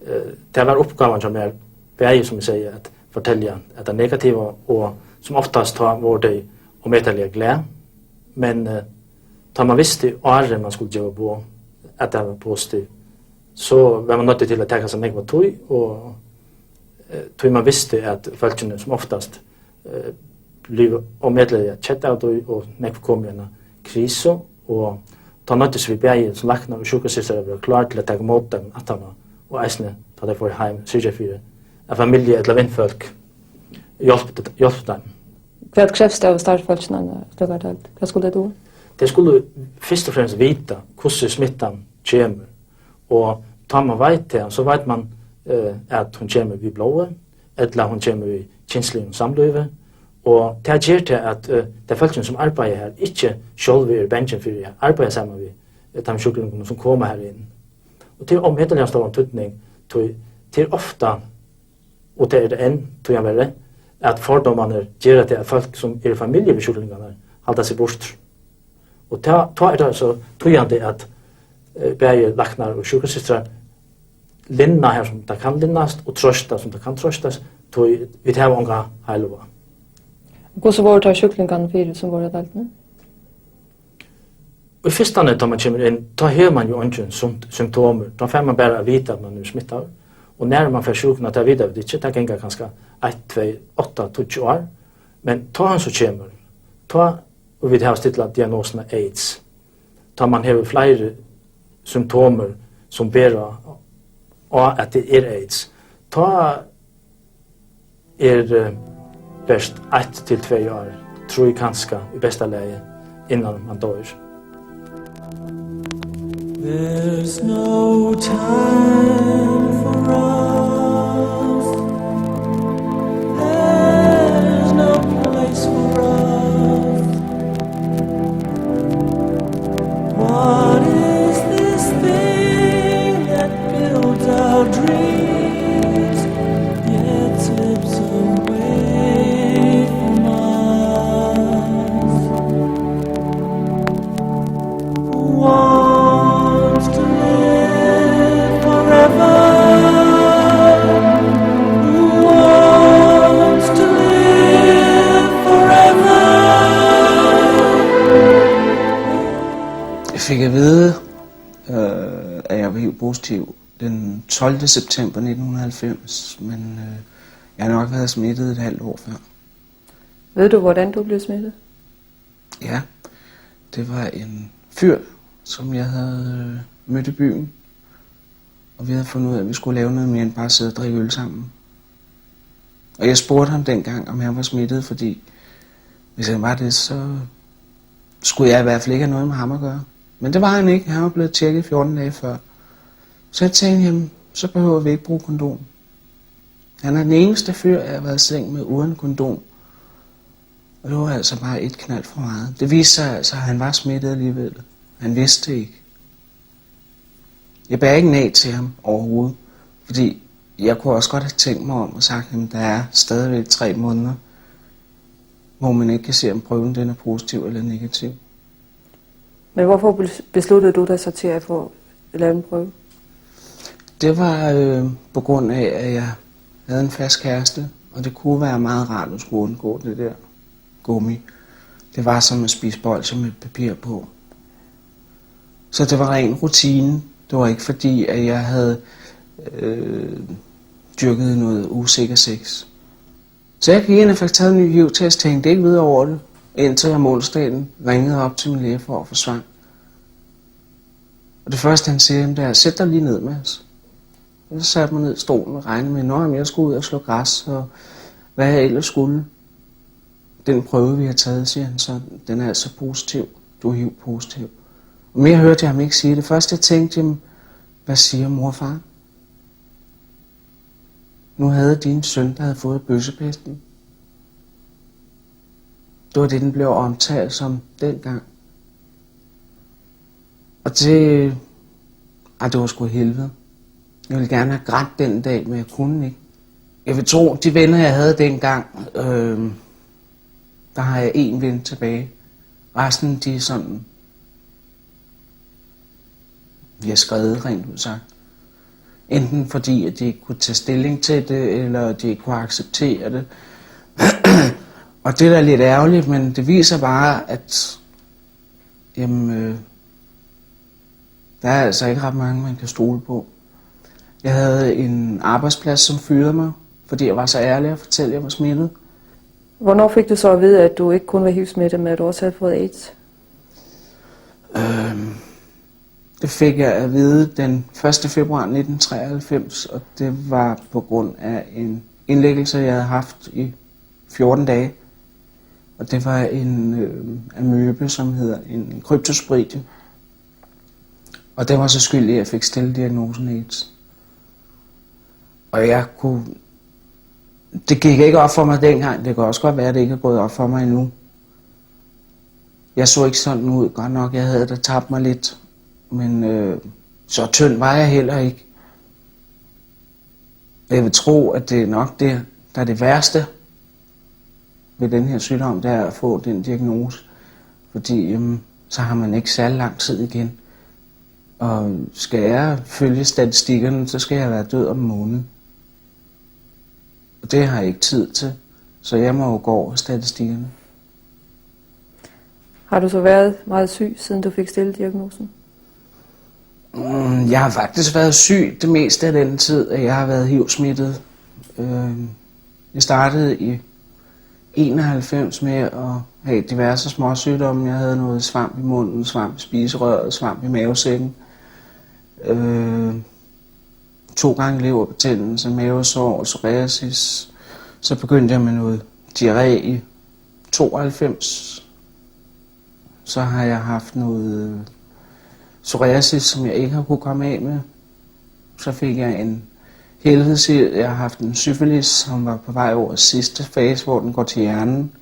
Eh, tað var uppgávan hjá mær, bæði, sum eg sigi, at fortelja, at tað negativa, og sum oftast tá vóru tey ómetaliga glað, men, eh, tá man visti, áðrenn man skuldi geva boð, at tað var positivt, so var man noyddur til at taka sær nógva tíð, og, eh, tí man visti, at fólkini sum oftast, eh, blivu ómetaliga kedd av tí, og nógv komu í eina krisu, og tá noyddust vit bæði sum læknar og sjúkrasystrar at vera klár til at taka ímóti teimum aftaná, og eisini, tá tey fóru heim, syrgja fyri, at familju ella vinfólk hjálptu, hjálptu teimum. Hvat krevst av starvsfólkinum á Flókadeild? Hvat skulu tey duga? Tey skulu fyrst og fremst vita, hvussu smittan kemur. Og tá man veit tað, so veit man, eh, at hon kemur við blóði, ella hon kemur við kynsligum samlívi. Og tað ger tað, at, eh, tey fólkini, sum arbeiða har, ikki sjálvi eru bangin fyri at arbeiða saman við, eh, teimum sjúklingunum, sum koma har inn. Og tað er ómetaliga stóran týdning, tí tað er ofta, og tað er tað enn, tíverri, at fordómarnir gera tað, at fólk, sum eru í familju við sjúklingarnar, halda seg burtur. Og tá, tá er tað so týðandi, at, eh, bæði læknar og sjúkrasystrar linna har, sum tað kann linnast, og trøsta, sum tað kann trøstast, tí vit hava onga heilivág. Hvussu vóru teir sjúklingarnir fyri, sum vóru á deildini? Í fyrstani, tá man kemur inn, tá hevur man jo eingin sum-, symptomir. Tá fær man bara at vita, at man er smittaður. Og nær man fær sjúkuna, tað vita vit ikki. Tað ganga kanska eitt, tvey, átta, tíggju ár. Men tá hann so kemur, tá, og vit hava stillað diagnosuna AIDS, tá man hevur fleiri symptomir, sum bera á, at tað er AIDS, tá er, eh, bert eitt til tvey ár, trý kanska í besta lagi, innan man doyr. There's no time for us. There's no place for us. What is this thing that builds our dreams, yet slips away from us? Who wants to live forever? Who wants to live forever? Jeg fik at vide, øh, at jeg var hiv-positiv den tolvte september nitten hundrede og halvfems, men, øh, jeg har nok været smittet et halvt år før. Ved du, hvordan du blev smittet? Ja, det var en fyr, som jeg havde, øh, mødt i byen, og vi havde fundet ud af, at vi skulle lave noget mere end bare sidde og drikke øl sammen. Og jeg spurgte ham dengang, om han var smittet, fordi hvis han var det, så skulle jeg i hvert fald ikke have noget med ham at gøre. Men det var han ikke. Han var blevet tjekket fjorten dage før. Så jeg tænkte, jamen, så behøver vi ikke bruge kondom. Han er den eneste fyr, jeg har været i seng med uden kondom. Og det var altså bare et knald for meget. Det viste sig altså, at han var smittet alligevel. Han vidste det ikke. Jeg bærer ikke nag til ham overhovedet, fordi jeg kunne også godt have tænkt mig om og sagt, at der er stadigvæk tre måneder, hvor man ikke kan se, om prøven den er positiv eller negativ. Men hvorfor bes-, besluttede du dig så til at få lavet en prøve? Det var, øh, på grund af, at jeg havde en fast kæreste, og det kunne være meget rart at skulle undgå det der gummi. Det var som at spise bolsjer med papir på. Så det var ren rutine. Det var ikke fordi, at jeg havde, øh, dyrket noget usikker sex. Så jeg gik ind og fik taget en ny hiv-test, tænkte ikke videre over det, indtil om onsdagen ringede op til min læge for at få svamp. Og det første, han siger, "Jamen, det er, sæt dig lige ned, Mads." Og så satte jeg mig ned i stolen og regnede med, "Nå, jamen, jeg skulle ud og slå græs, og hvad jeg ellers skulle." "Den prøve, vi har taget," siger han så, "den er altså positiv. Du er hiv-positiv." Og mere hørte jeg ham ikke sige. Det første, jeg tænkte, "Jamen, hvad siger mor og far? Nu havde de en søn, der havde fået bøssepesten." Det var det, den blev omtalt som dengang. Og det, ej, det var sgu helvede. Jeg ville gerne have grædt den dag, men jeg kunne ikke. Jeg vil tro, de venner, jeg havde dengang, øh, der har jeg én ven tilbage. Resten, de er sådan, vi har skrevet, rent ud sagt. Enten fordi, at de ikke kunne tage stilling til det, eller de ikke kunne acceptere det. Og det er da lidt ærgerligt, men det viser bare, at, jamen, øh, der er altså ikke ret mange, man kan stole på. Jeg havde en arbejdsplads, som fyrede mig, fordi jeg var så ærlig at fortælle, at jeg var smittet. Hvornår fik du så at vide, at du ikke kun var hiv-smittet, men at du også havde fået aids? Øhm, det fik jeg at vide den første februar nitten treoghalvfems, og det var på grund af en indlæggelse, jeg havde haft i fjorten dage. Og det var en øh, amøbe, som hedder en kryptosporidium. Og det var så skyld i, at jeg fik stillet diagnosen aids. Og jeg kunne... Det gik ikke op for mig dengang. Det kan også godt være, at det ikke er gået op for mig endnu. Jeg så ikke sådan ud. Godt nok, jeg havde da tabt mig lidt. Men øh, så tynd var jeg heller ikke. Jeg vil tro, at det er nok det, der er det værste ved den her sygdom, det er at få den diagnose. Fordi øhm, så har man ikke særlig lang tid igen. Og skal jeg følge statistikkerne, så skal jeg være død om en måned. Og det har jeg ikke tid til, så jeg må jo gå over statistikkerne. Har du så været meget syg, siden du fik stillet diagnosen? Mm, jeg har faktisk været syg det meste af den tid, at jeg har været hiv-smittet. Øh, jeg startede i enoghalvfems med at have diverse småsygdomme. Jeg havde noget svamp i munden, svamp i spiserøret, svamp i mavesækken. Øh, to gange leverbetændelse, mavesår, psoriasis. Så begyndte jeg med noget diarré i tooghalvfems. Så har jeg haft noget øh, psoriasis, som jeg ikke har kunne komme af med. Så fik jeg en helvedesild. Jeg har haft en syfilis, som var på vej over sidste fase, hvor den går til hjernen.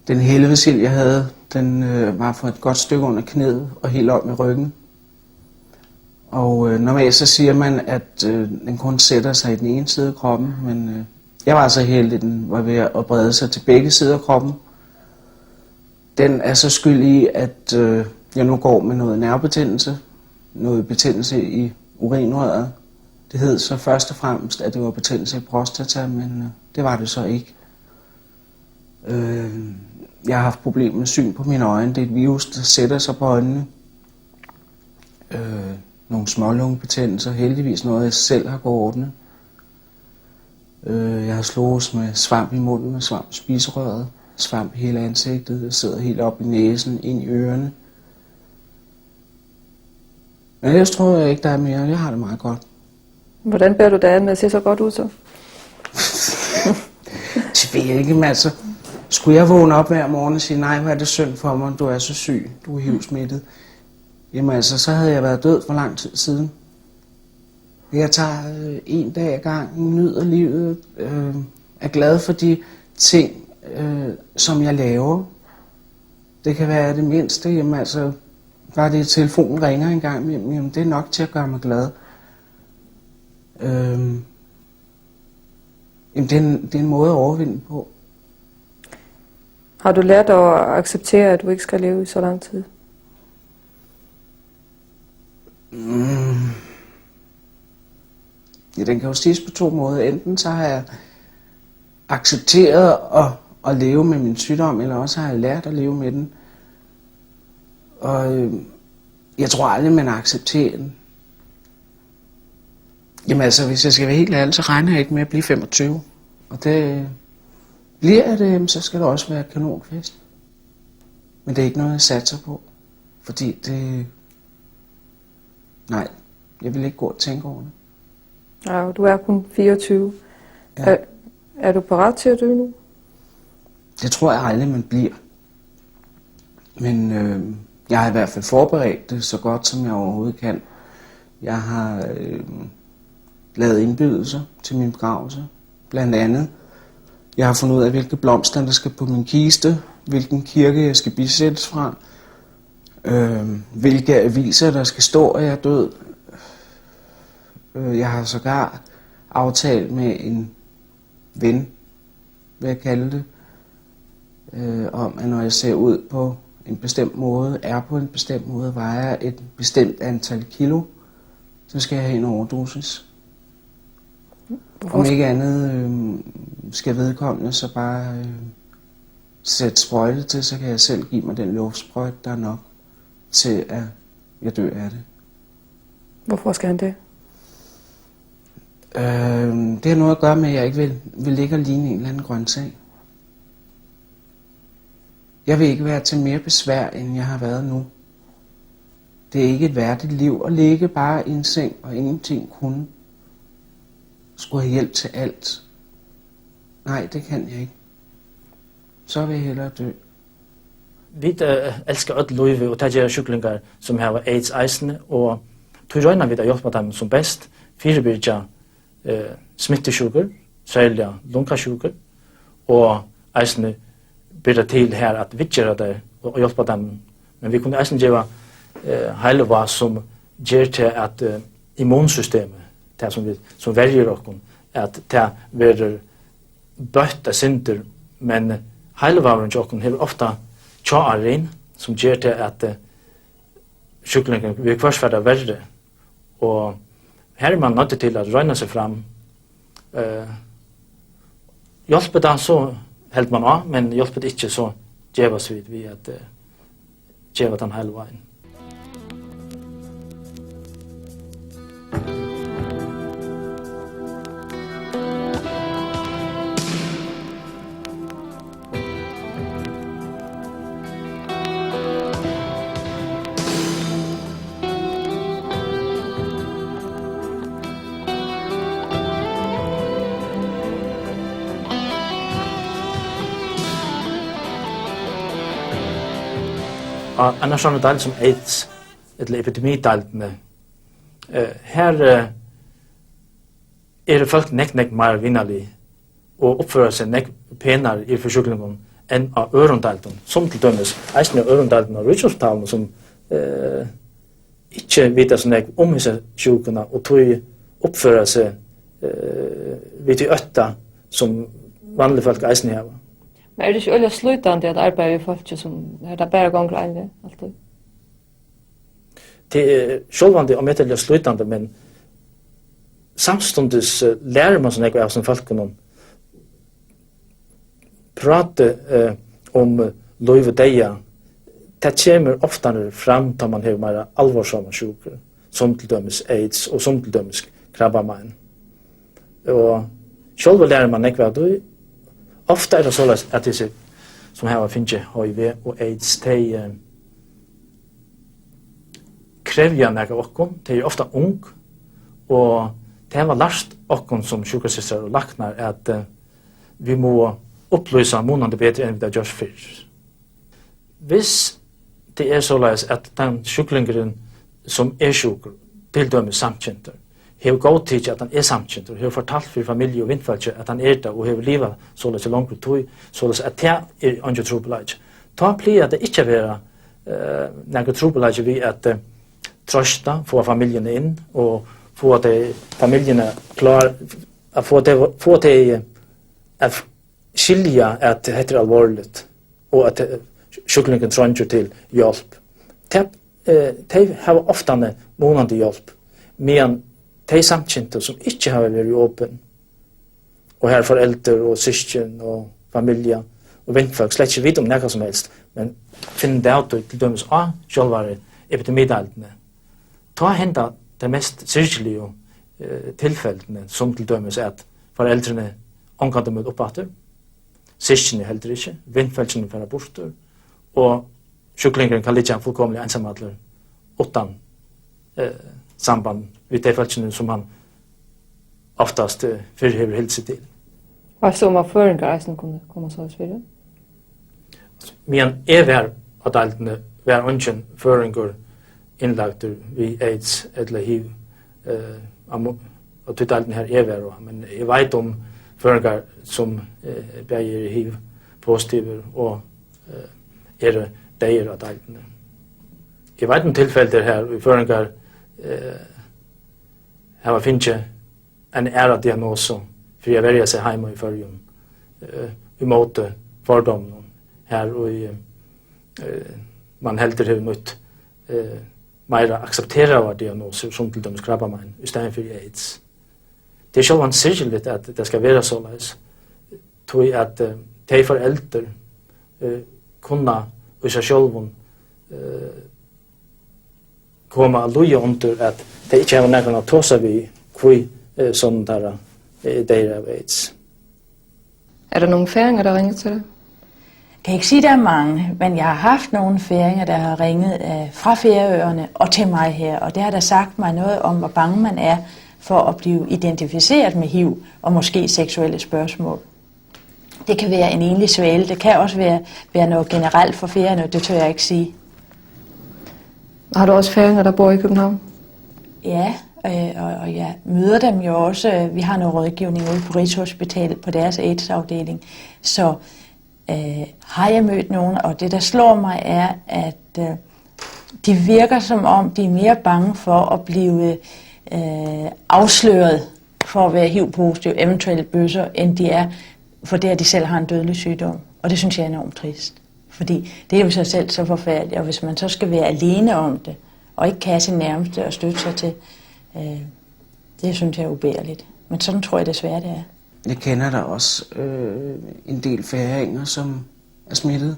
Den helvedesild, jeg havde, den øh, var for et godt stykke under knæet og helt op i ryggen. Og øh, normalt så siger man, at øh, den kun sætter sig i den ene side af kroppen, men øh, jeg var så heldig, at den var ved at brede sig til begge sider af kroppen. Den er så skyld i, at øh, jeg nu går med noget nervebetændelse, noget betændelse i urinrøret. Det hed så først og fremmest, at det var betændelse i prostata, men øh, det var det så ikke. Øh, jeg har haft problemer med syn på mine øjne. Det er et virus, der sætter sig på øjnene. Øh, nogle smålungebetændelser, heldigvis noget, jeg selv har kunnet ordne. Øh, jeg har slås med svamp i munden, med svamp i spiserøret, svamp i hele ansigtet. Jeg sidder helt op i næsen, ind i ørerne. Men ellers tror jeg ikke, der er mere. Jeg har det meget godt. Hvordan bærer du dig ad med at se så godt ud så? Det ved jeg ikke, men altså, skulle jeg vågne op hver morgen og sige, nej, hvor er det synd for mig, du er så syg, du er hiv-smittet, jamen altså, så havde jeg været død for lang tid siden. Jeg tager øh, en dag ad gangen, nyder livet, øh, er glad for de ting, øh, som jeg laver. Det kan være det mindste, jamen altså, bare det, at telefonen ringer en gang imellem, jamen det er nok til at gøre mig glad. Øhm, jamen det, er en, det er en måde at overvinde på. Har du lært at acceptere, at du ikke skal leve i så lang tid? Mm. Ja, den kan jo siges på to måder. Enten så har jeg accepteret at, at leve med min sygdom, eller også har jeg lært at leve med den. Og øh, jeg tror aldrig, man accepterer den. Jamen altså, hvis jeg skal være helt ærlig, så regner jeg ikke med at blive femogtyve. Og det bliver det, jamen, så skal der også være kanonfest. Men det er ikke noget, jeg satser på. Fordi det... Nej, jeg vil ikke gå og tænke over det. Ja, du er kun fireogtyve. Ja. Er, er du parat til at dø nu? Det tror jeg aldrig, man bliver. Men øh, jeg har i hvert fald forberedt det så godt, som jeg overhovedet kan. Jeg har øh, lavet indbydelser til min begravelse, blandt andet. Jeg har fundet ud af, hvilke blomster, der skal på min kiste, hvilken kirke, jeg skal bisættes fra, øh, hvilke aviser, der skal stå, at jeg er død. Øh, Jeg har sågar aftalt med en ven, vil jeg kalde det, øh, om, at når jeg ser ud på en bestemt måde, er på en bestemt måde, vejer et bestemt antal kilo, så skal jeg have en overdosis. Om ikke andet øh, skal vedkommende så bare øh, sætte sprøjte til, så kan jeg selv give mig den luftsprøjte, der er nok til, at jeg dør af det. Hvorfor skal han det? Øh, det har noget at gøre med, at jeg ikke vil, vil ligge og ligne en eller anden grøntsag. Jeg vil ikke være til mere besvær, end jeg har været nu. Det er ikke et værdigt liv at ligge bare i en seng og ingenting kunne. Skulle have hjælp til alt. Nej, det kan jeg ikke. Så har vi helt at vi Vit, eh, elska øll lívið, og tað gera sjúklingar, sum hava AIDS eisini, og tí royna vit at hjálpa teimum sum best, fyribyrgja, eh, smittusjúkur, serliga lungasjúkur, og eisini byrja til har at viðgera tey og, og hjálpa teimum. Men vit kunnu eisini geva, eh, heilivág, sum ger til at, eh, immunsystemið, tað sum vit, sum verjir okkum, at tað verður bøtt eitt sindur, men heilivágurin hjá okkum hevur ofta hjáárin, sum ger til at, eh, sjúklingurin viðhvørt fær tað verri, og her er mann noyddur til at royna seg fram. Eh, hjálpir tað, so heldur mann á, men hjálpir tað ikki, so gevast vit við at, eh, geva tann heilivágin. Á, annars er deild sum AIDS, ella epidemideildini, eh, her, eh, eru fólk nógv, nógv meira vinarlig og uppføra seg nógv penari yvir fyri sjúklingum enn á øðrum deildum, sum til dømis eisini á øðrum deildum á Ríkishospitalinum, sum, eh, ikki vita so nógv um hesa sjúkuna og tí uppføra seg, eh, við tí ótta, sum vanlig fólk eisini hava. Men er tað ikki øgiliga slítandi at arbeiða við fólki, sum, har tað bara gongur einliga altíð? Tað er sjálvandi ómetaliga slítandi, men samstundis, eh, lærir mann so nógv av hesum fólkunum. Prátið, eh, um lív og deyða, tað kemur oftani fram, tá mann hevur meira álvarsamar sjúkur, sum til dømis AIDS og sum til dømis krabbamein. Og sjálvur lærir mann nógv av tí. Ofta er tað soleiðis, at hesi, sum hava fingið H I V og AIDS, tey, eh, krevja nakað av okkum. Tey eru ofta ung, og tey hava lært okkum sum sjúkrasystrar og læknar, at, eh, vit mugu upplýsa munandi betri, enn vit hava gjørt fyrr. Hvis tað er soleiðis, at tann sjúklingurin, sum er sjúkur, til dømis samkyndur, hevur góðtikið, at hann er samkyndur, hevur fortalt fyri familju og vinfólki, at hann er tað, og hevur livað soleiðis í longri tíð, soleiðis at tað er eingin trupulleiki, tá plagar tað ikki at vera, eh, nakar trupulleiki við at, eh, troysta, fáa familjuna inn og fáa tey, familjuna klár, at fáa tey, fáa tey, eh, at skilja, at hetta er alvorligt, og at, eh, sjúklingurin treingir til hjálp. Tey, eh, tey hava oftani munandi hjálp, meðan tey samkyndu, sum ikki hava verið opin, og har foreldur og systkin og familja og vinfólk slett ikki vita um nakað sum helst, men finna tað út til dømis á sjálvari epidemideildini, tá henda tey mest syrgiligu, eh, tilfellini, sum til dømis at foreldrini ongantíð møta upp aftur, systkini heldur ikki, vinfólkini fara burtur, og sjúklingurin kann liggja fullkomiliga einsamallur, uttan, eh, samband við tey fólkini, sum hann oftast, eh, fyrr hevur hildið seg til. Veitst tú, um at føroyingar eisini kunnu koma soleiðis fyri? Meðan eg var á deildini, var eingin føroyingur innlagdur við AIDS ella HIV, eh, á mo-, á tí deildini, har eg var á. Men eg veit um føroyingar, sum, eh, bæði eru HIV-positivir og, eh, eru deyðir á deildini. Eg veit um tilfeldir, har ið føroyingar, eh, hava fingið eina aðra diagnosu fyri at verja seg heima í Føroyum, eh, ímóti fordóminum, har ið, eh, mann heldur hevur nýtt, eh, meira aksepteraðar diagnosur, sum til dømis krabbamein, í staðin fyri AIDS. Tað er sjálvandi syrgiligt, at tað skal vera soleiðis, tí at, eh, tey foreldur, eh, kunna í sær sjálvum, eh, koma at líða undir, at tey ikki hava nakran at tosa við, hví, eh, sonur teirra, eh, deyr av AIDS. Er der nogle færinger, der har ringet til dig? Jeg kan ikke sige, at der er mange, men jeg har haft nogle færinger, der har ringet, øh, fra Færøerne og til mig her, og det har da sagt mig noget om, hvor bange man er for at blive identificeret med HIV og måske seksuelle spørgsmål. Det kan være en enlig svale. Det kan også være, være noget generelt for færinger. Det tør jeg ikke sige. Har du også færinger, der bor i København? Ja, øh, og, og jeg møder dem jo også. Vi har noget rådgivning ude på Rigshospitalet på deres aids-afdeling. Så øh, har jeg mødt nogen, og det, der slår mig, er, at øh, de virker, som om de er mere bange for at blive øh, afsløret for at være hiv-positiv, eventuelle bøsser, end de er for det, at de selv har en dødelig sygdom. Og det synes jeg er enormt trist. Fordi det er jo sig selv så forfærdeligt, og hvis man så skal være alene om det, og ikke kan have sin nærmeste at støtte sig til, øh, det synes jeg er ubærligt. Men sådan tror jeg desværre, det er. Jeg kender der også øh, en del færinger, som er smittet.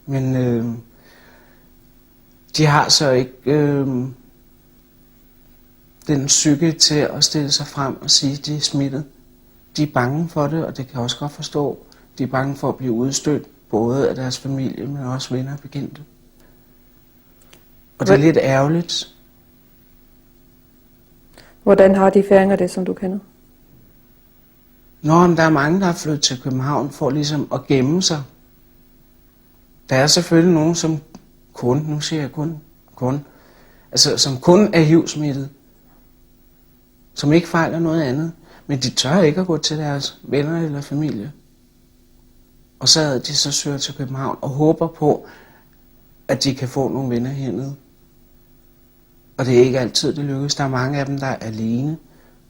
Men øh, de har så ikke øh, den psyke til at stille sig frem og sige, at de er smittet. De er bange for det, og det kan jeg også godt forstå. De er bange for at blive udstødt, både af deres familie, men også venner og bekendte. Og det er lidt ærgerligt. Hvordan har de færinger det, som du kender? Nå, men der er mange, der er flyttet til København for ligesom at gemme sig. Der er selvfølgelig nogen, som kun, nu siger jeg kun, kun, altså som kun er hiv-smittet, som ikke fejler noget andet, men de tør ikke at gå til deres venner eller familie. Og så er de så søger til København og håber på, at de kan få nogle venner hernede. Og det er ikke altid, det lykkes. Der er mange af dem, der er alene.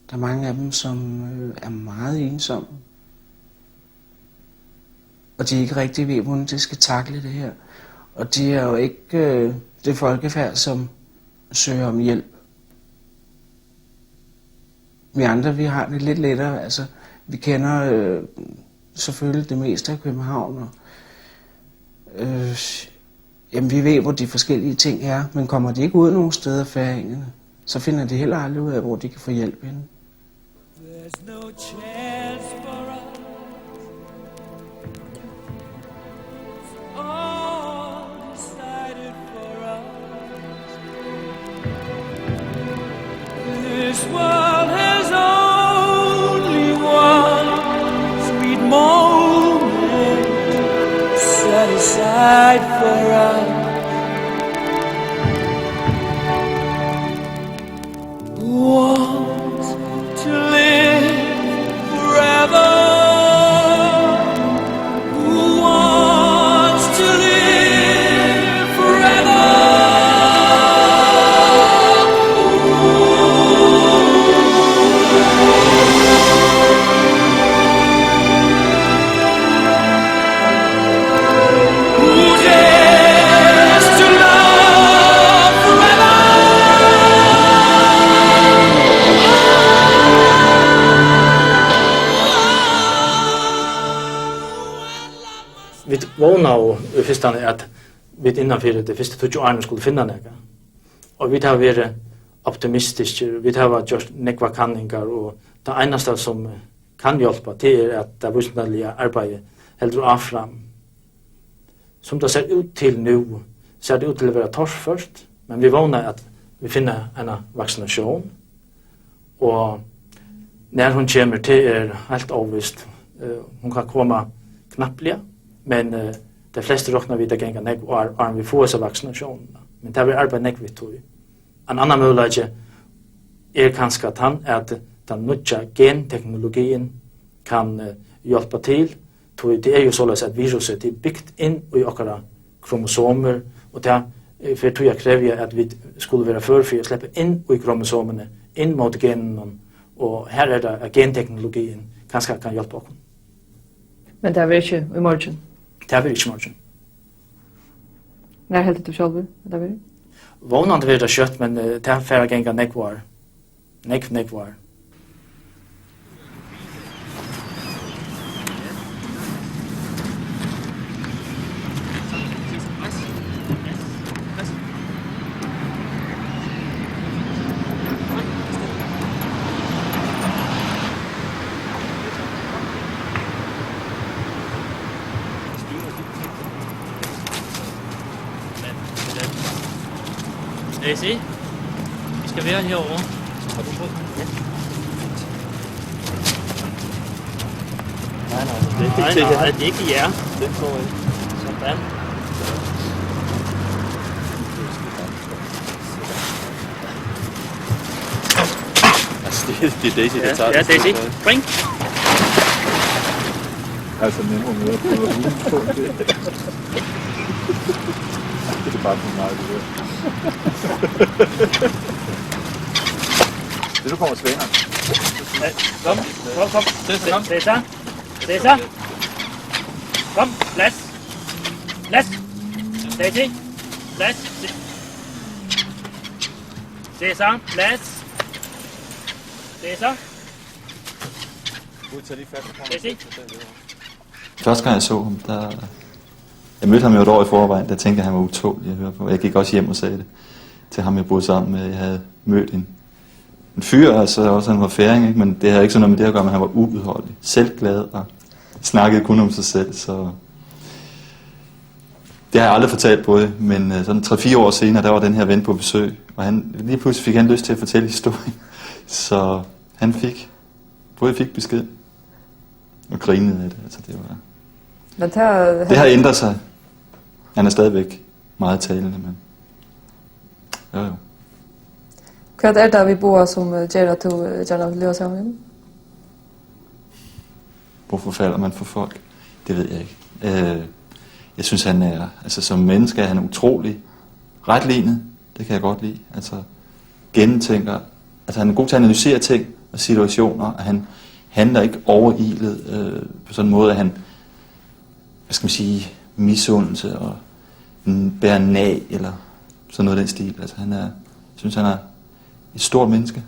Der er mange af dem, som øh, er meget ensomme. Og de ikke rigtig ved, hvordan de skal takle det her. Og de er jo ikke øh, det folkefærd, som søger om hjælp. Vi andre, vi har det lidt lettere. Altså, vi kender øh, selvfølgelig det meste af København, og øh, jamen, vi ved, hvor de forskellige ting er, men kommer de ikke ud nogen steder, færingerne, så finder de heller aldrig ud af, hvor de kan få hjælp henne. There's no chance for us. All decided for us. This world has only one sweet moment set aside for us. Who wants to live forever? Who wants to live forever? Who dares to love forever? Vit vónaðu í fyrstani, at vit innan fyri tey fyrstu tíggju árini skulu finna nakað. Og vit hava verið optimistiskir, vit hava gjørt nógvar kanningar, og tað einasta, sum kann hjálpa, tað er, at tað vísindaliga arbeiðið heldur áfram. Sum tað sær út til nú, sær tað út til at vera torført, men vit vóna, at vit finna eina vaksinatión, og nær hon kemur, tað er heilt óvist. Eh, hon kann koma knappliga, men eh, tey flestu rokna við, at tað ganga nógv ár, áðrenn vit fáa hesa vaksinatiónina. Men tað verður arbeitt nógv við tí. Ein annar møguleiki er kanska tann, at tann nýggja genteknologiin kann eh, hjálpa til, tí tað er jú soleiðis, at virusið, tað er bygt inn í okkara kromosomur, og tað eh, fer tí at krevja, at vit skulu vera før fyri at sleppa inn í kromosomuni, inn móti genunum, og har er tað, at genteknologiin kanska kann hjálpa okkum. Men tað verður ikki í morgin? Tað verður ikki í morgin. Nær heldur tú sjálvur, at tað verður? Vónandi verður tað skjótt, men eh, tað fer at ganga nógv ár. Nógv, nógv ár. Kan I se? Vi skal være herovre. Har du fået den? Ja. Fint. Nej, nej, det er ikke Nej, til jer. Nej, det er ikke jer. Den får I. Sådan. Altså, det, det er Daisy, der Ja, tager ja, den. Daisy. Spring. Altså, nemmere med at prøve at rulle på det. Det er bare for meget, det der. Det, du kommer svenere. Ja, kom, kom, kom. Kom, kom. Cæsar, kom. Cæsar. Cæsar. Kom, plads. Plads. Daisy. Plads. Cæsar, plads. Cæsar. Daisy. Første gang jeg så ham, der... Jeg mødte ham jo et år i forvejen, der tænkte jeg, han var utålelig at høre på. Jeg gik også hjem og sagde det til ham, jeg boede sammen med. Jeg havde mødt en, en fyr, altså også han var færing, ikke? Men det havde ikke sådan noget med det at gøre, men han var uudholdelig. Selvglad og snakkede kun om sig selv, så det har jeg aldrig fortalt på det, men øh, sådan tre-fire år senere, der var den her ven på besøg, og han, lige pludselig fik han lyst til at fortælle historien, så han fik, både fik besked og grinede af det. Altså, det var, Men tað, det har ændret sig. Han er stadigvæk meget talende, men jo, jo. Hvat er tað við Boga, sum, eh, ger at tú, eh, gjarna vil liva saman við honum? Hvorfor falder man for folk? Det ved jeg ikke. Øh, jeg synes, han er, altså som menneske er han utrolig retlinet. Det kan jeg godt lide. Altså gennemtænker, altså han er god til at analysere ting og situationer, og han handler ikke overilet øh, på sådan en måde, at han, hvad skal man sige, misundelse og mm, bærer nag eller sådan noget af den stil. Altså han er, jeg synes, han er et stort menneske.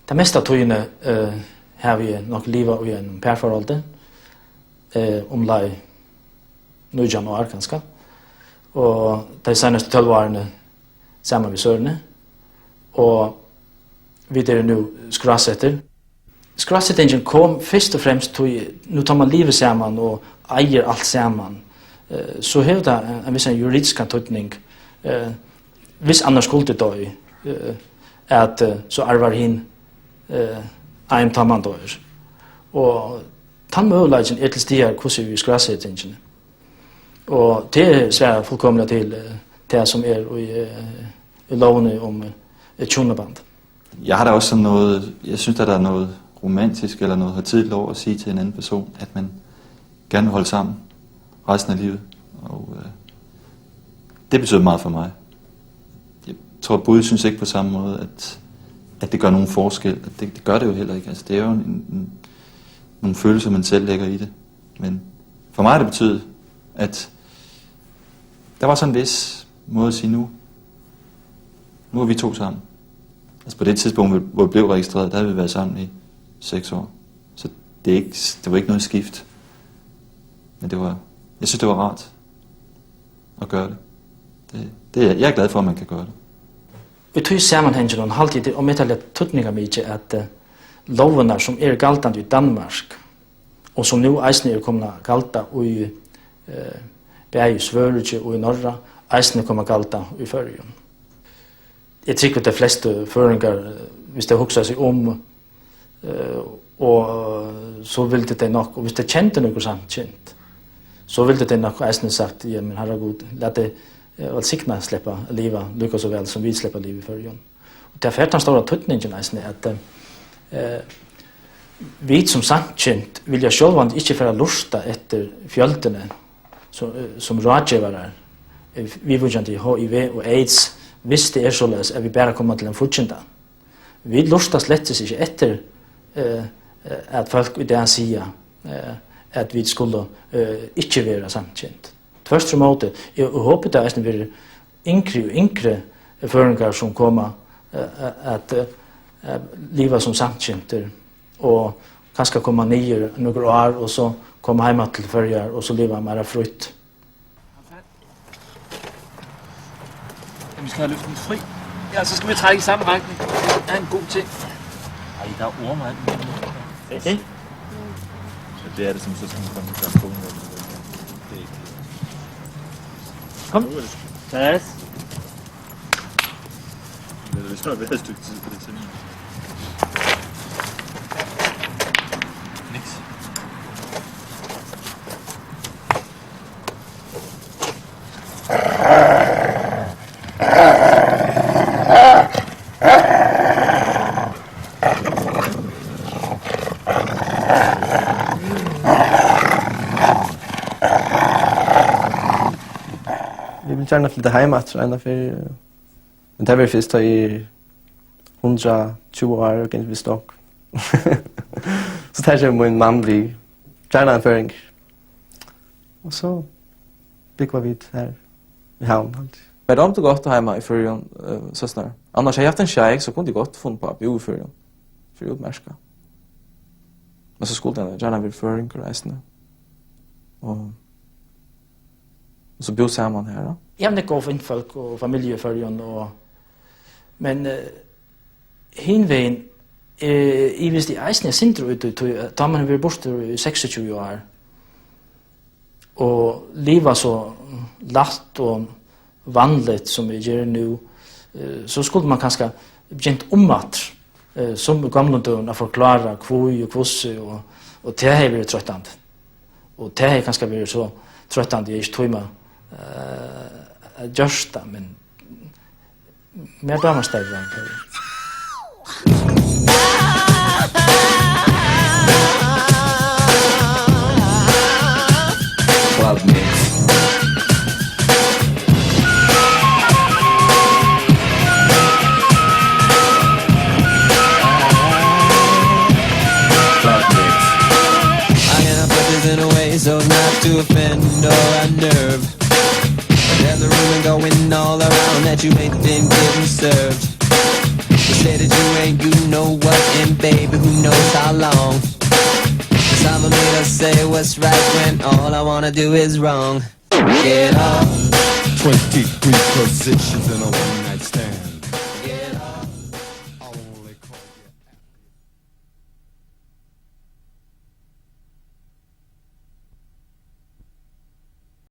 Tað mesta av tíðini eh, havi eg nokk livað í einum parforholdi, eh, umleið nítjan ár kanska, og tey seinastu tólv árini saman við Søreni, og vit eru nú skrásettir. Skrásetingin kom fyrst og fremst tí, nú tá man livir saman og eigur alt saman, eh, so hevur tað ein, ein vissan juridiskan týdning, eh, viss annar skuldi doyð, eh, at eh, so arvar hin eh, ein tá man doyr. Og tann møguleikin er til staðar, hvussu við skrásetingini. Og tað svarar fullkomiliga til eh, tað, sum er í, eh, í lógini um eh, hjúnaband. Jeg har da også sådan noget, jeg synes, at der er noget romantisk eller noget højtideligt over at sige til en anden person, at man gerne vil holde sammen resten af livet. Og øh, det betyder meget for mig. Jeg tror, Boga synes ikke på samme måde, at, at det gør nogen forskel. At det, det gør det jo heller ikke. Altså, det er jo en, en, nogle følelser, man selv lægger i det. Men for mig har det betydet, at der var sådan en vis måde at sige, nu, nu er vi to sammen. Altså på det tidspunkt, hvor, hvor vi blev registreret, der havde vi været sammen i seks år. Så det, er ikke, det var ikke noget skift. Men det var, jeg synes, det var rart at gøre det. Det, det er, jeg er glad for, at man kan gøre det. Í tí samanhanginum haldi eg, tað er ómetaliga týdningarmikið, at eh, lógirnar, sum eru galdandi í Danmark, og sum nú eisini eru komnar at galda í eh, bæði í Svøríki og í Norra, eisini koma at galda í Føroyum. Eg trúgvi, at tey flestu føroyingar, eh, viss tey hugsa seg um, eh, og eh, so vildu tey nokk, og viss tey kendu nøkur samkynd, so vildu tey nokk eisini sagt, ja, men harra Gud, lat tey eh, vælsigna sleppa at liva líka so væl, sum vit sleppa at liva í Føroyum. Og tað fær tann stóra týdningin eisini, at eh, vit sum samkynd vilja sjálvandi ikki fara at lurta eftir fjøldini sum, eh, sum ráðgevarar eh, viðvíkjandi H I V og aids, viss tað er soleiðis, at vit bara koma til ein fígginda. Vit lurta slettis ikki eftir eh, eh, at fólk í dag siga eh, at vit skulu eh, ikki vera samkynd. Tvørturímóti, eg hopi, tað eisini verður yngri og yngri føroyingar, sum koma eh, at eh, liva sum samkyndir og kanska koma niður nøkur ár og so koma heim aftur til Føroyar og so liva meira frítt. Jamen, vi skal have løften fri. Ja, så skal vi trække i samme retning. Det er en god ting. Ej, der er orme og alt muligt. Okay. Ja, det er det, som så skal man komme i sanktion med. Det er ikke... Kom. Pas. Det er vist nok været et stykke tid på det tidspunkt. Niks. Gjarna flyta heim aftur eina ferð. Men tað verður fyrst, tá eg eri hundrað og tjúgu ár og gangi við stokk. So tað kemur mín mann við. Gjarna ein føroyingur. Og so búgva vit her í Havn, haldi eg. Mær dámdi gott heima í Føroyum, eh, søsnar. Annars hevði eg havt ein sjeik, so kundi eg gott funnið uppá at búð í Føroyum. Fyri útmerka. Men so skuldi hann gjarna verið føroyingur eisini. Og, og so búð saman her, da. Eg havi nógv góð vinfólk og familju í Føroyum, og, men, eh, hin vegin, eh, ivist eg eisini eitt sindur út í tí, at tá man hevur verið burtur í seksogtjúgu ár, og liva so lætt og vanligt, sum vit gera nú, eh, so skuldi man kanska begynt umaftur, eh, sum í gomlum døgum, at forklára hví og hvussu, og, og tað hevði verið troyttandi. Og tað hevði kanska verið so troyttandi, eg ikki tíma, eh, at gjørt tað, men mær dámar stevnan. Club Mix. Club Mix. I am put this in a way so as not to offend or unnerve. There's a rumor going all around that you ain't been getting served. They say that you ain't, you know what, and baby, who knows how long. Cause I'm a man, I say what's right when all I wanna do is wrong. Get off. Twenty-three positions in a